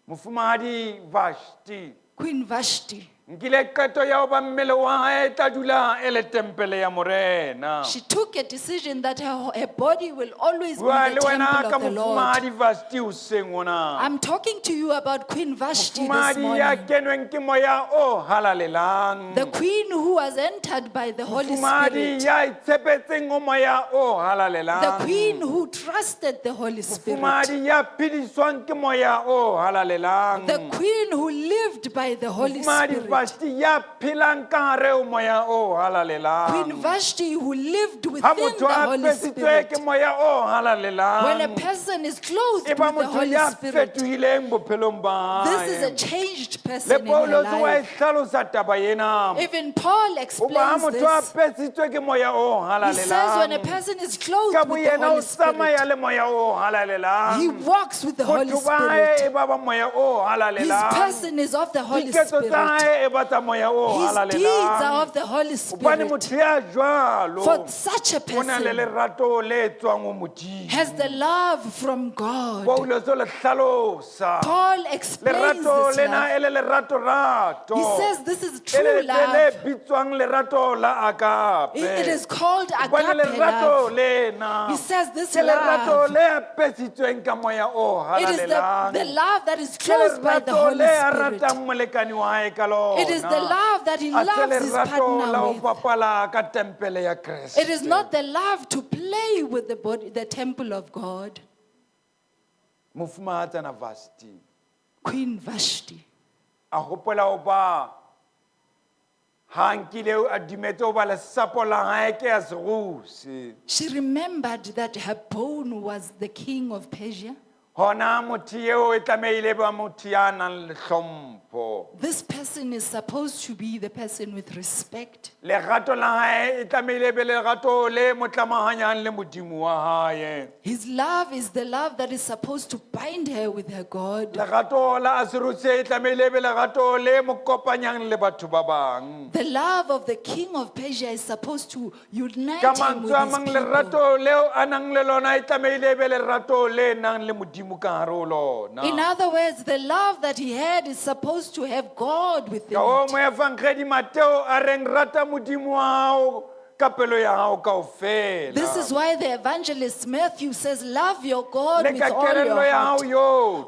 Mofumahadi Vashti Queen Vashti, nkile qeto ya ho ba mmele wa hae e tla dula e le tempele ya morena. she took a decision that her body will always be Bua the le wena temple ka of the Lord. mofumahadi Vashti hoseng hona. I'm talking to you about Queen Vashti this Mofumahadi ya morning. kenweng ke moya o halalelang. The queen who was entered by the Holy Mofumahadi Spirit. ya itshepetseng ho moya o The halalelang. queen who trusted the Holy Spirit. Mofumahadi ya phediswang ke moya o halalelang. The queen who lived by the Holy Mofumahadi Spirit. Vashti ya phelang ka hare ho moya o halalelang. Queen Vashti who lived Ha within motho the a Holy apesitswe Spirit. ke moya o When a halalelang, person is clothed e ba with the motho Holy ya Spirit, fetohileng bophelong ba this is a hae. changed Le person in her Paulus wa e life. hlalosa taba ena. Even Paul Hoba ha explains motho a this. apesitswe ke moya o He says when a halalelang, person is clothed ka with the boyena o Holy tsamaya Spirit, le moya o he halalelang. walks with the Holy Botho ba hae Spirit. e ba ba moya o His halalelang. person is of the Holy Diketso tsa Spirit. hae e ba tsa moya o His deeds are halalelang. of the Holy Hobane Spirit. motho ya jwalo For such a o na le person lerato le tswang ho Modimo. has the love from God. Paulus o le hlalosa. Paul explains Lerato this lena love. e le lerato-rato. He says this is E true le le love. bitswang lerato la agape. It is called Hobane agape lerato love. lena He says this ke lerato love. le apesitsweng ka moya o It is halalelang. the love that is Ke closed by the lerato Holy le a Spirit. ratang molekane wa hae ka lona. It is the love that he Ha se loves his lerato partner la ho with. bapala ka tempele ya Kreste. It is not the love to play with the body, the temple of God. Mofumahatsana Vashti Queen Vashti. a hopola ho ba ha nkile a dumetse ho ba lesapo la hae ke ya seruse. She remembered that her bone was the king of Persia. Hona motho eo e tlamehile ba motho ya nang le hlompho. This person is supposed to be the person with respect. Lerato la hae e tlamehile be lerato le mo tlamahanyang le Modimo wa hae. His love is the love that is supposed to bind her with her God. Lerato la Aseruse e tlamehile be lerato le mo kopanyang le batho ba bang. The love of the king of Persia is supposed to unite Ka him mantswe a with mang his people. lerato leo a nang le lona e tlamehile be lerato le nang le Modimo ka hare ho lona. In other words, the love that he had is supposed to have God within Ka hoo it. moevangedi Mateo a reng rata Modimo wa hao ka pelo ya hao kaofela. This is why the evangelist Matthew says, Love your God Le with ka all kelello your ya hao heart,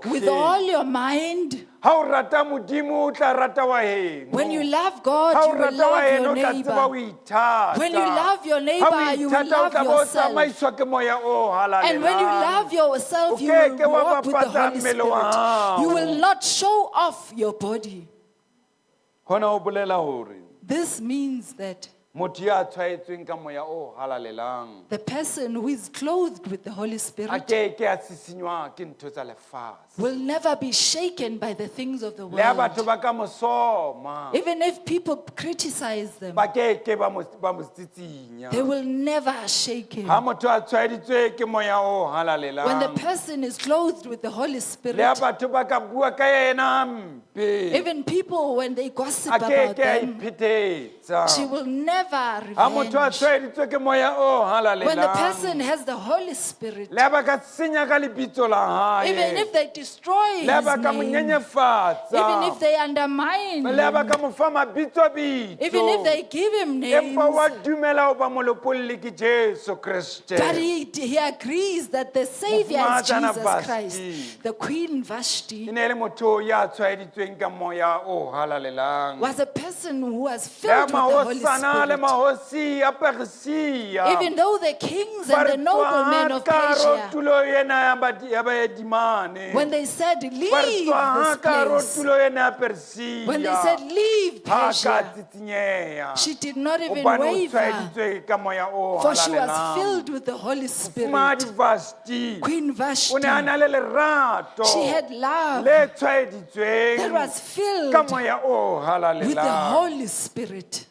yohle. with all your mind. Ha o rata Modimo o tla rata wa heno. When you love God, Ha o you will rata wa love heno your o tla tseba ho neighbor. ithata. When you love your Ha o neighbor, you will ithata, o love tla bo o yourself. tsamaiswa ke moya o And when you halalelang. love yourself, O you will ke ke wa walk with the bapatsa Holy mmele wa Spirit. hao. You will not show off your body. Hona ho bolela hore This means that motho ya tshwaetsweng ka moya o halalelang the person who is clothed with the Holy a Spirit ke ke a sisinywa ke ntho tsa lefatshe. will never be shaken by the things of the Le ha batho world. ba ka mo soma, Even if people criticize them, ba ke ke ba mo tsitsinya. they will never shake him. Ha motho a tshwaeditswe ke moya o When the halalelang, person is clothed with the Holy le ha Spirit, batho ba ka bua ka yena hampe, even people when they gossip a ke about ke a them, iphetetsa. she will never Ha motho a revenge. tshwaeditswe ke moya o When the halalelang, person has the Holy Spirit, le ha ba ka senya ka lebitso la even hae, if they destroy le ha his ba ka mo name, nyenyefatsa, even if they undermine le ha ba him, ka mo fa mabitsobitso, even if they give him empa wa names, dumela ho ba molopolli ke Jesu Kreste. but he agrees that the Savior is Mofumahatsana Jesus Vashti. Christ. The Queen E Vashti ne e le motho ya tshwaeditsweng ka moya o halalelang. was a person who was Le ha filled with the Holy mahosana le Spirit. mahosi a Persia Even though the kings ba and re the noblemen tswang of ka hare ho Persia, tulo ena ya ya baedimane. when they they said, Ba re leave tswa ha this ka hare ho place, tulo ena ya when they Persia. said, leave Ha ka Persia, tsitsinyeha. she did not even Hobane o waver, tshwaeditswe ka moya o for she was halalelang. filled with the Holy Spirit. Mofumahadi Vashti Queen o ne a Vashti, na le lerato she had love le tshwaeditsweng that was filled ka moya o with the halalelang. Holy Spirit.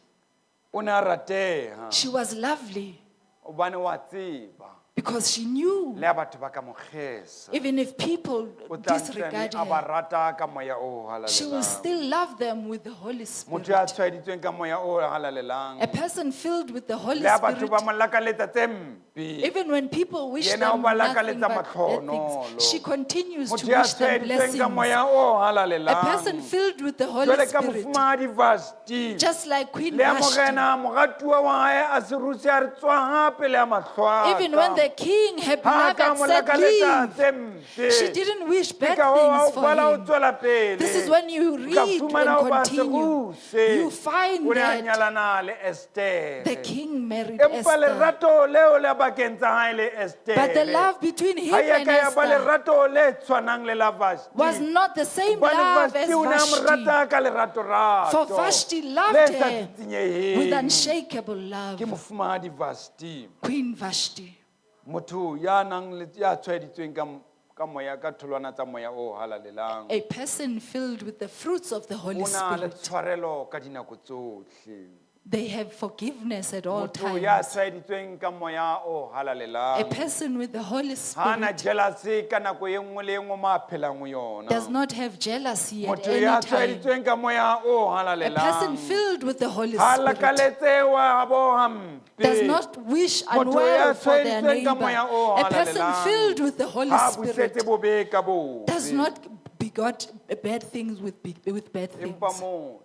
O ne a rateha She was lovely hobane wa tseba because she knew le ha batho ba ka mo kgesa even if people o tla ntsane disregard a ba her, rata ka moya o she will halalelang. still love them with the Holy Motho ya Spirit. tshwaeditsweng ka moya o halalelang A person filled with the Holy le ha batho Spirit, ba mo lakaletsa tse mpe even when people wish Yena o them ba nothing lakaletsa but bad matlhonolo. things, she continues to Motho ya wish them tshwaeditsweng ka blessings. moya o A halalelang person filled with the Holy jwale ka Spirit, mofumahadi Vashti just like Queen le ya Vashti, morena moratuwa wa hae a se ruse a re tswa hape le ya mahlo a even ka. when the king, her Ha ka beloved, mo said, lakaletsa leave, tse mpe. she didn't wish Ke bad ka hoo ha things o for bala o him. tswela pele This is when you o tla read fumana and hoba continue. Seruse You find o ne a that nyalana le Esthere. the king married Empa Esther. lerato leo le bakeng tsa hae le Esthere But the love between him ha ya and ka ya ba Esther lerato le tshwanang le la Vashti. was not the same Hobane love Vashti as o ne a mo Vashti rata ka lerato-rato For Vashti loved le sa her tsitsinyeheng. with unshakable love. Ke mofumahadi Vashti. Queen Vashti. Motho ya nang le ya tshwaeditsweng ka moya ka tholwana tsa moya o halalelang. A person filled with the fruits of the Holy O na le Spirit. tshwarelo ka dinako tsohle. They have forgiveness at all Motho ya times. tshwaeditsweng ka moya o A halalelang. person with the Holy Ha na Spirit jealousy ka nako e nngwe le e nngwe mo a phelang ho yona. does not have jealousy at Motho ya any time. tshwaeditsweng ka moya o A person halalelang. filled with the Holy Ha Spirit lakaletse wa bo hampe. does not wish Motho ya unwell for their tshwaeditsweng ka neighbor. moya o A person halalelang. filled with the Holy Ha Spirit busetse bobe ka bobe. does not begot bad things with bad Empa things. motho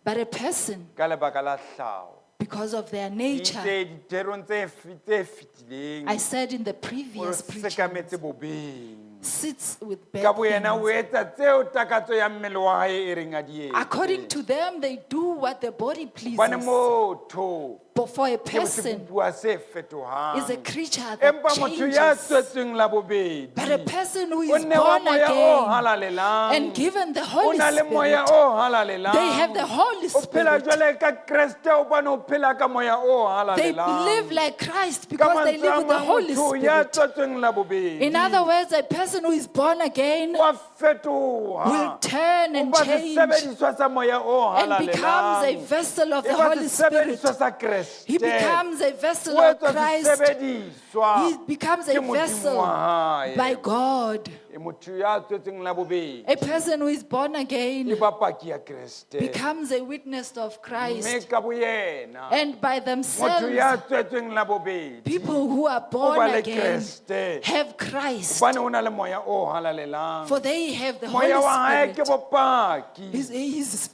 But a person, ka lebaka la hlaho because of their nature, itse ditherong tse fetileng I said in the o previous preaching, sekametse bobeng. sits with Ka bad boyena o things. etsa tseo takatso ya mmele wa hae e reng a di etse. According to them, they do what the body Hobane pleases. motho But for a ke person sebopuwa se fetohang. is a creature that Empa motho ya changes. tswetsweng la bobedi But a person who o is newa born moya o again halalelang. and given the O Holy na le moya Spirit, o halalelang. they have the Holy O phela Spirit. jwale ka Kreste hobane o phela ka moya o They halalelang. live like Christ Ka because they mantswe live a with the mang, Holy motho ya Spirit. tswetsweng la bobedi In other words, a person who is born again wa fetoha. will turn O and ba change sesebediswa sa moya o and becomes a halalelang. vessel of E the ba Holy Spirit. sesebediswa sa Kreste. He becomes a vessel O of etswa Christ. sesebediswa He becomes ke a Modimo vessel wa hae. by God. E motho ya tswetsweng la bobedi A person who is born e again ba paki ya Kreste. becomes a witness of Mme Christ. ka boyena And by motho themselves, ya tswetsweng la bobedi people who are o born ba le again Kreste. have Christ, Hobane o na le moya o halalelang. for they have the Holy Moya wa hae ke Spirit. bopaki. His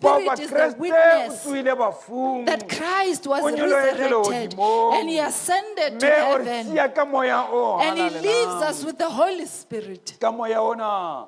Ba hoba Spirit is the Kreste o witness tsohile bafung. that Christ was O nyolohetse resurrected lehodimong. and he ascended to Mme o re heaven. siya ka moya o And he leaves halalelang. us with the Holy Spirit. Ka moya ona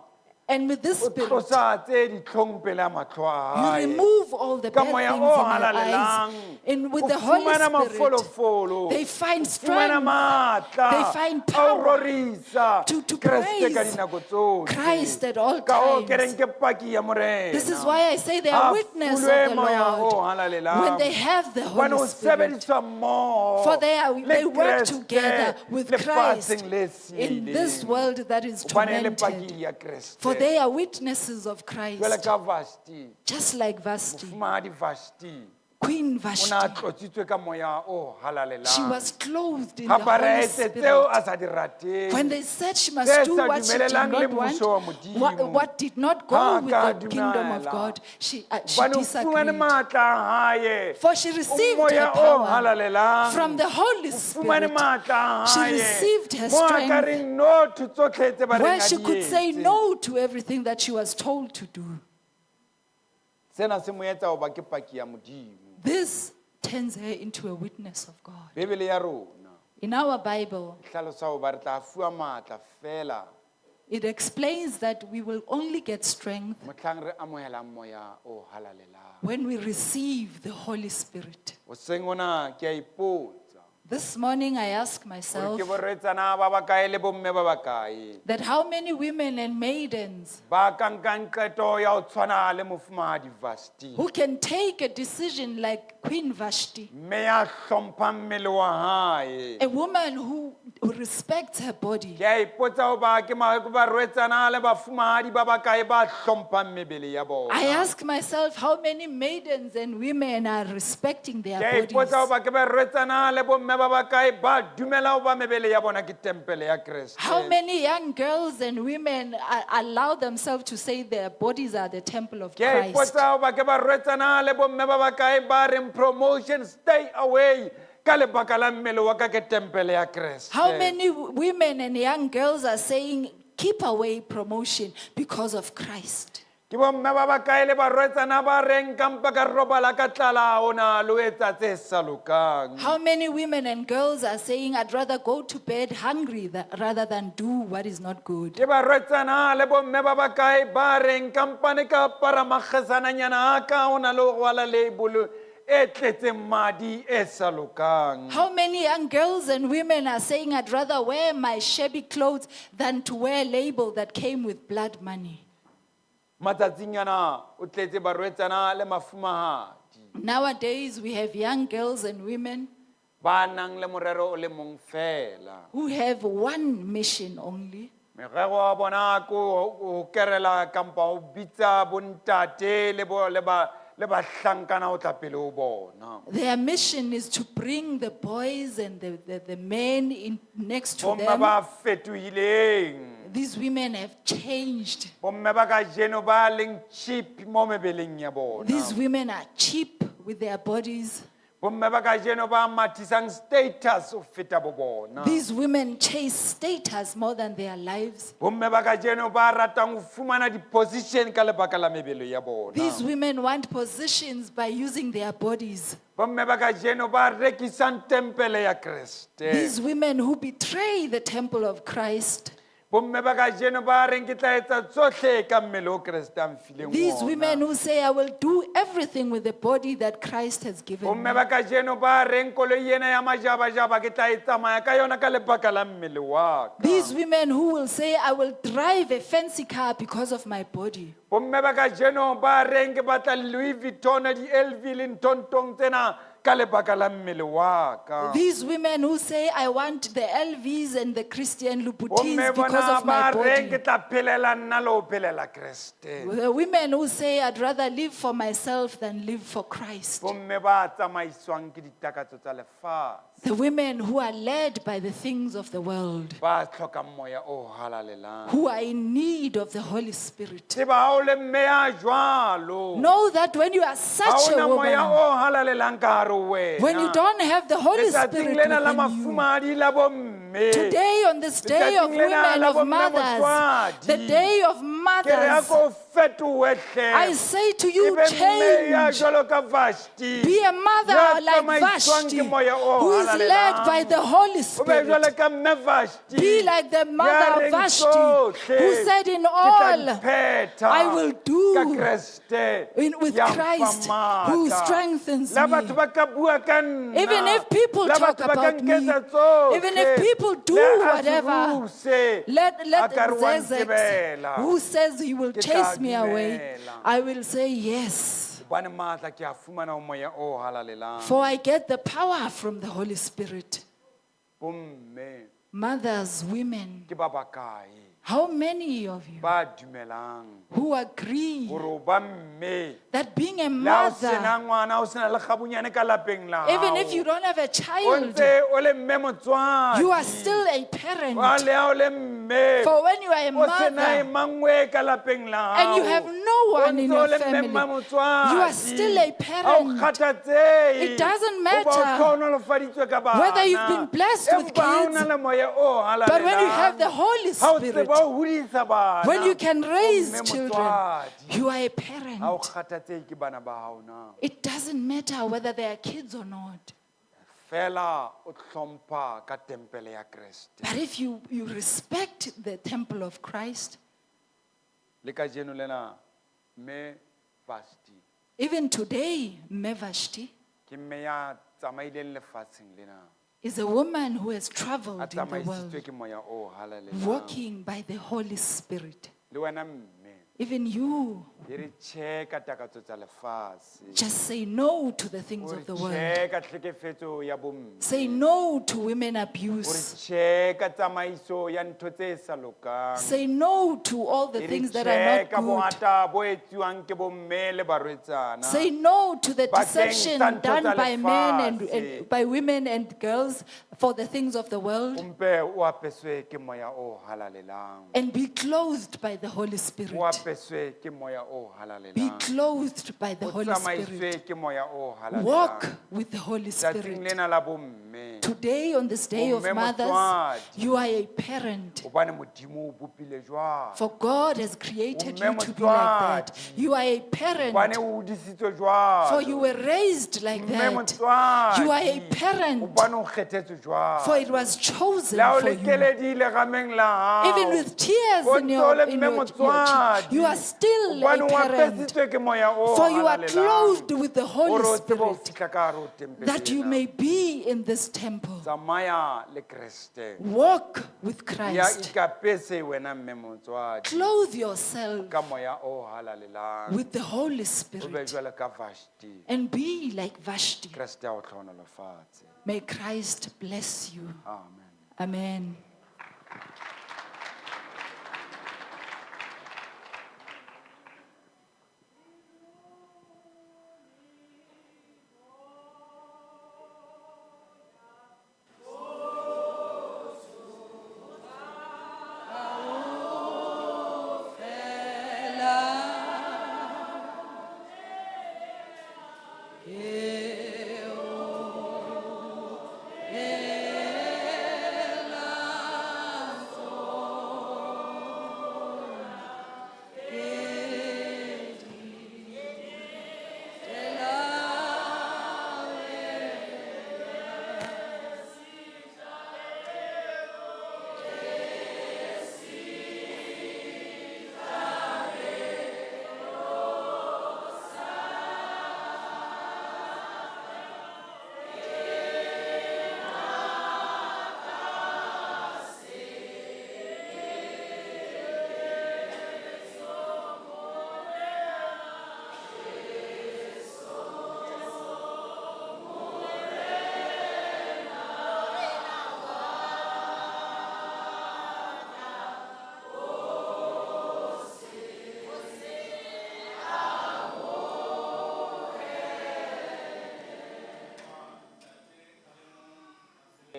And with this o Spirit, tlosa tse ditlhong pele a mahlo a you hae. remove all the Ka bad moya things o in your halalelang eyes. And with o the Holy fumana Spirit, mafolofolo. they find O fumana strength matla They find a ho power rorisa to Kreste ka praise dinako tsohle. Christ at all Ka hoo ke times. reng ke paki ya Morena. This is why I say they are A witness of fulwe the moya o Lord. halalelang. When they have the Hobane Holy o Spirit. sebediswa mmoho For le they work Kreste together with Christ lefatsheng le in this siileng. world that is Hobane e le tormented. paki ya Kreste. For they are witnesses of Jwale Christ. ka Vashti, Just like Vashti, mofumahadi Vashti, Queen o ne a Vashti, tlotsitswe ka moya o halalelang. she was clothed in Ha the ba re Holy etse tseo Spirit. a sa di rateng. When they said she Tse must do sa what she did dumelelang le not want, mmuso wa Modimo. what did not Ha go with ka the kingdom of dumela. God, she Hobane o fumane disagreed. matla a hae. For she O received moya her o power halalelang. from the Holy O fumane Spirit, matla a She hae. received her Mo a ka strength. reng no to tsotlhe tse ba reng where a she di could say etse. no to everything that she was told to do. Sena se mo etsa hoba ke paki ya Modimo. This turns her into a witness of God. Bibele ya rona In our Bible, e hlalosa hoba re tla fuwa matla feela it explains that we will only get strength mohlang re amohelang moya o halalelang. when we receive the Holy Spirit. Hoseng hona ke a ipotsa. This morning I ask Gore myself ke borwetsana ba bakae le bomme ba bakae that how many women and maidens ba ka nkang qeto ya ho tshwana le mofumahadi Vashti. who can take a decision like Queen Vashti, Mme ya hlomphang mmele wa hae. a woman who respects her body. Ke a ipotsa hoba ke ke barwetsana le bafumahadi ba bakae ba hlomphang mebele ya bona. I ask myself how many maidens and women are respecting their Ke a bodies. ipotsa hoba ke barwetsana le bomme ba bakae ba dumela hoba mebele ya bona ke tempele ya Kreste. How many young girls and women allow themselves to say their bodies are the temple of Ke a Christ? ipotsa hoba ke barwetsana le bomme ba bakae ba reng promotion stay away ka lebaka la mmele wa ka ke tempele ya Kreste. How many women and young girls are saying, keep away promotion because of Christ? Ke bomme ba bakae le barwetsana ba reng ka mpa ka robala ka tlala o na le ho etsa tse sa lokang. How many women and girls are saying, I'd rather go to bed hungry rather than do what is not good? Ke barwetsana le bomme ba bakae ba reng kampane ka apara makgesananyana a ka o na le ho rwala label e tletseng madi e sa lokang. How many young girls and women are saying, I'd rather wear my shabby clothes than to wear a label that came with blood money? Matsatsing ana o tletse barwetsana le mafumahadi Nowadays, we have young girls and women ba nang le morero o le mong fela. who have one mission only. Merero wa bona ke ho kerela kampa ho bitsa bontate le bo le ba le bahlankana ho tla pele ho bona. Their mission is to bring the boys and the men in next to Bomme them. ba fetohileng. These women have changed. Bomme ba kajeno ba leng cheap mo mebeleng ya bona. These women are cheap with their bodies. Bomme ba kajeno ba mathisang status ho feta bo bona. These women chase status more than their lives. Bomme ba kajeno ba ratang ho fumana di-position ka lebaka la mebele ya bona. These women want positions by using their bodies. Bomme ba kajeno ba rekisang tempele ya Kreste. These women who betray the temple of Christ. Bomme ba kajeno ba reng ke tla etsa tsohle ka mmele o Kreste a mfileng These ona. women who say, I will do everything with the body that Christ has given Bomme me. ba kajeno ba reng koloi ena ya majabajaba ke tla e tsamaya ka yona ka lebaka la mmele wa ka. These women who will say, I will drive a fancy car because of my body. Bomme ba kajeno ba reng ke batla Louis Vuitton, di-LV le nthontong tsena ka lebaka la mmele wa ka. These women who say, I want the LVs and the Christian Louboutins Bomme because bona of my ba reng ke body. tla phelela nna le ho phelela Kreste. The women who say, I'd rather live for myself than live for Christ. Bomme ba tsamaiswang ke ditakatso tsa lefatshe. The women who are led by the things of the world, Ba hlokang moya o halalelang. who are in need of the Holy Spirit. Tseba ha o le mme ya jwalo. Know that when you are Ha such a ona moya woman, o halalelang ka hare ho wena. when you don't have the Holy Letsatsing Spirit lena la within you, mafumahadi la bomme. today on this day of Letsatsing lena women, la of bomme mothers, motswadi. the day of Ke re a mothers, ko fetohe hle. I say to you, Ebe mme ya change. jwalo ka Vashti. Be a mother Ya like tsamaiswang Vashti, ke moya o who is led by halalelang. the Holy O be jwalo Spirit. ka mme Vashti. Be like the Ya mother of reng Vashti, tsohle who said in ke tla all, di phetha I will do ka Kreste with ya mfang Christ who matla. strengthens La me. batho ba ka bua ka nna. Even if people La talk batho ba ka about me, nketsa tsohle. even if people do Le a whatever, se ruse, Let a ka re wa Zezek, ntebela. who says he will Ke tla chase me away, dumela. I will say yes. Hobane matla ke a fumana ho moya o halalelang. For I get the power from the Holy Spirit. Bomme Mothers, women, ke ba bakae how many of you ba dumelang who agree hore o ba mme that being a le ha o sena mother, ngwana o sena le kgabunyane ka lapeng la even if hao, you don't have a o child, ntse o le mme motswadi. you are still a Wa parent. le ha o le mme For when you are a o sena e mother mangwe ka lapeng la and you hao, have no o one in ntse o your le mme family, mmamotswadi. you are still a Ha o parent. kgathatsehe. It doesn't Hoba o matter hlohonolofaditswe ka bana. whether you've been blessed with Empa ha o kids, na le moya o But when you have halalelang, the Holy ha o Spirit, tseba ho hodisa bana, when you can raise o mme children, motswadi. you are a Ha o parent. kgathatsehe ke bana ba hao na. It doesn't matter whether they are kids or not. Fela o hlompha ka tempele ya Kreste. But if you respect the temple of Christ, Le kajeno lena mme Vashti even today, Mevashti ke mme ya tsamaileng lefatsheng lena. Is a woman who has A traveled in the tsamaisitswe world, ke moya o halalelang. walking by the Holy Spirit. Le wena mme, Even you, e re tjhe ka takatso tsa lefatshe. just say no to the things O re of the world. tjhe ka tlhekefetso ya bomme. Say no to women O re abuse. tjhe ka tsamaiso ya ntho tse sa lokang. Say no to all the E re things that are tjhe not ka good. bongata bo etsuwang ke bomme le barwetsana. Say no to the Bakeng deception sa ntho done tsa by men lefatshe. and by women and girls for the things of the world O mpe o apeswe ke moya o halalelang. and be clothed by the Holy O Spirit. apeswe ke moya o Be halalelang. clothed by the O Holy tsamaiswe Spirit. ke moya o Walk halalelang. with the Holy Tsatsing Spirit. lena la bomme. Today, on this day of Bomme mothers, motswadi. you are a parent. Hobane Modimo o bopile jwalo. For God has created Bomme you to be like that. motswadi. You are a Hobane parent. o hodisitswe jwalo. For you were raised like Mme that. motswadi. You are a parent. Hobane o kgethetswe jwalo. For it was chosen Le ha o for you. lekeledile rameng la hao. Even with tears O in ntso your, le in mme your cheek, motswadi. you are still Hobane a o parent. apesitswe ke moya o For you are halalelang. clothed with the Holy Hore o tsebe ho Spirit fihla ka hare ho tempele that you ena. may be in this temple. Tsamaya le Kreste. Walk with Ya Christ. ikapese wena mme motswadi Clothe yourself ka moya o halalelang. with the Holy O be Spirit jwalo ka Vashti. and be like Vashti. Kreste a o hlohonolofatse. May Christ bless you. Amen. Amen.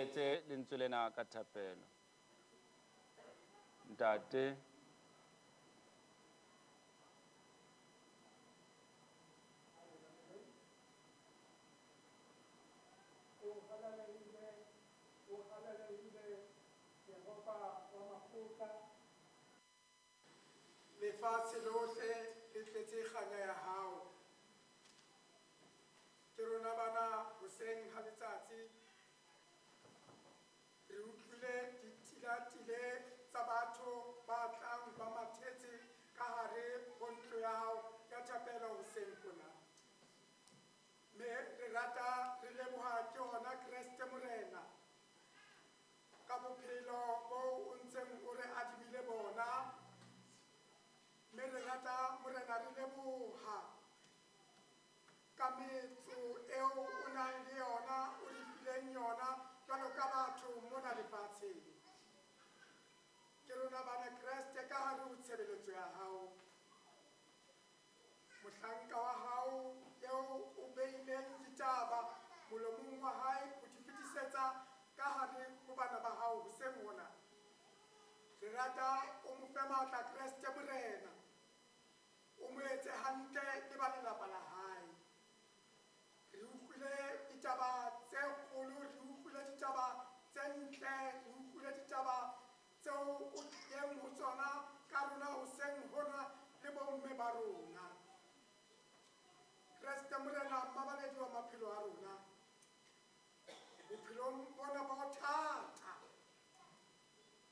Etse lentswe lena ka thapelo. Ntate, O halalehile, Jehova wa makgotla. Lefatshe lohle le tletse kganya ya hao. Ke rona bana hoseng ha letsatsi. Re utlwile ditilatile tsa batho ba tlang ba mathetse ka hare ho ntlo ya hao ya thapelo hoseng hona. Mme re rata re leboha ke hona Kreste Morena ka bophelo bo o ntseng o re adimile bona. Mme re rata Morena re leboha ka metso eo o nang le yona, o re fileng yona jwalo ka batho mona lefatsheng. Ke rona bana Kreste ka hare ho tshebeletso ya hao. Mohlanka wa hao eo o beileng ditaba molomong wa hae ho di fetisetsa ka hare ho bana ba hao hoseng hona. Re rata o mo fe matla Kreste Morena. O mo etse hantle le ba lelapa la hae. Re utlwile ditaba tse kgolo, re utlwile ditaba tse ntle, re utlwile ditaba tseo o tlileng ho tsona ka rona hoseng hona le bomme ba rona. Kreste Morena mmabaledi wa maphelo a rona. Bophelong bona bo thata.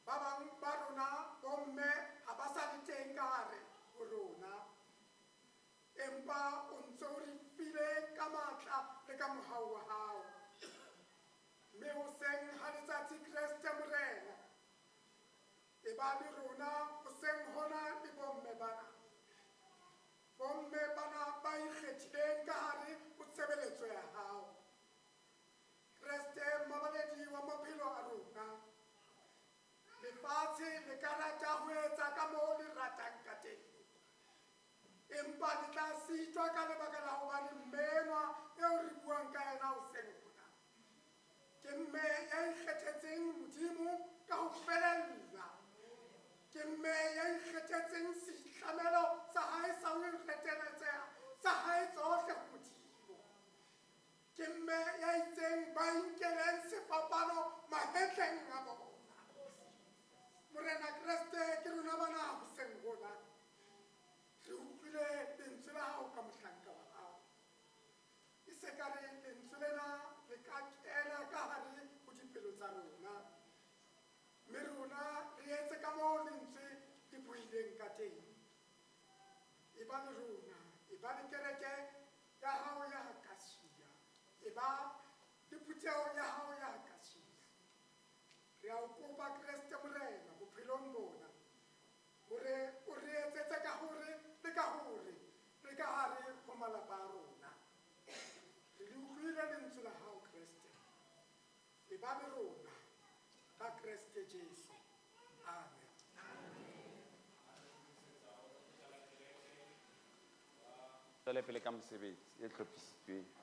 Ba bang ba rona bomme ha ba sa le teng ka hare ho rona. Empa o ntso o re file ka matla le ka mohau wa hao. Mme Mme hoseng ha letsatsi Kreste Morena, e ba le rona hoseng hona le bomme bana. Bomme bana ba ikgethileng ka hare ho tshebeletso ya hao. Kreste mmabaledi wa maphelo a rona. Lefatshe le ka rata ho etsa ka moo le ratang ka teng. Empa le tla sitwa ka lebaka la hobane mme enwa eo re buang ka yena hoseng hona. Ke mme ya ikgethetseng Modimo ka ho felella. Ke mme ya ikgethetseng seitlamelo sa hae sa ho reteletseha sa hae tsohle ho Modimo. Ke mme ya itseng ba inkeleng sefapano mahetleng a bona. Morena Kreste ke rona bana hoseng hona. Re utlwile lentswe la hao ka mohlanka wa hao. E se ka re lentswe lena le ka kena ka hare ho dipelo tsa rona. Mme rona re etse ka moo lentswe le buileng ka teng. E ba le rona, e ba le kereke ya hao ya Akasia. E ba le phutheho ya hao ya Akasia. Re a o kopa Kreste Morena bophelong bona. Hore o re etsetse ka hore le ka hore re ka hare ho malapa a rona. Re le utlwile lentswe la hao Kreste. E ba le rona ka Kreste Jesu. Amen. Tswele pele ka mosebetsi e hlophisitsweng.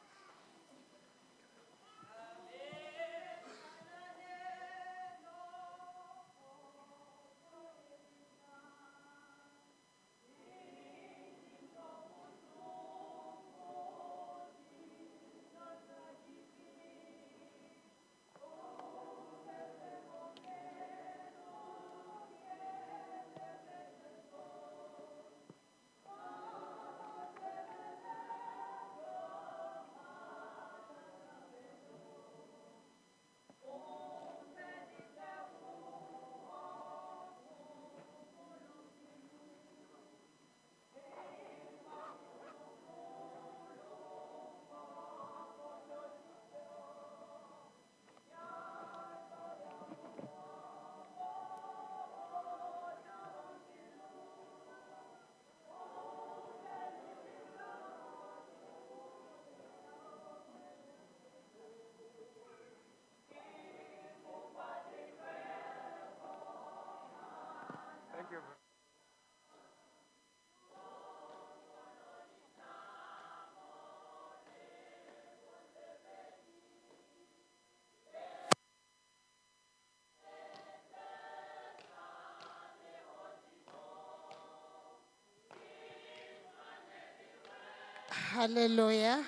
Thank you. Hallelujah.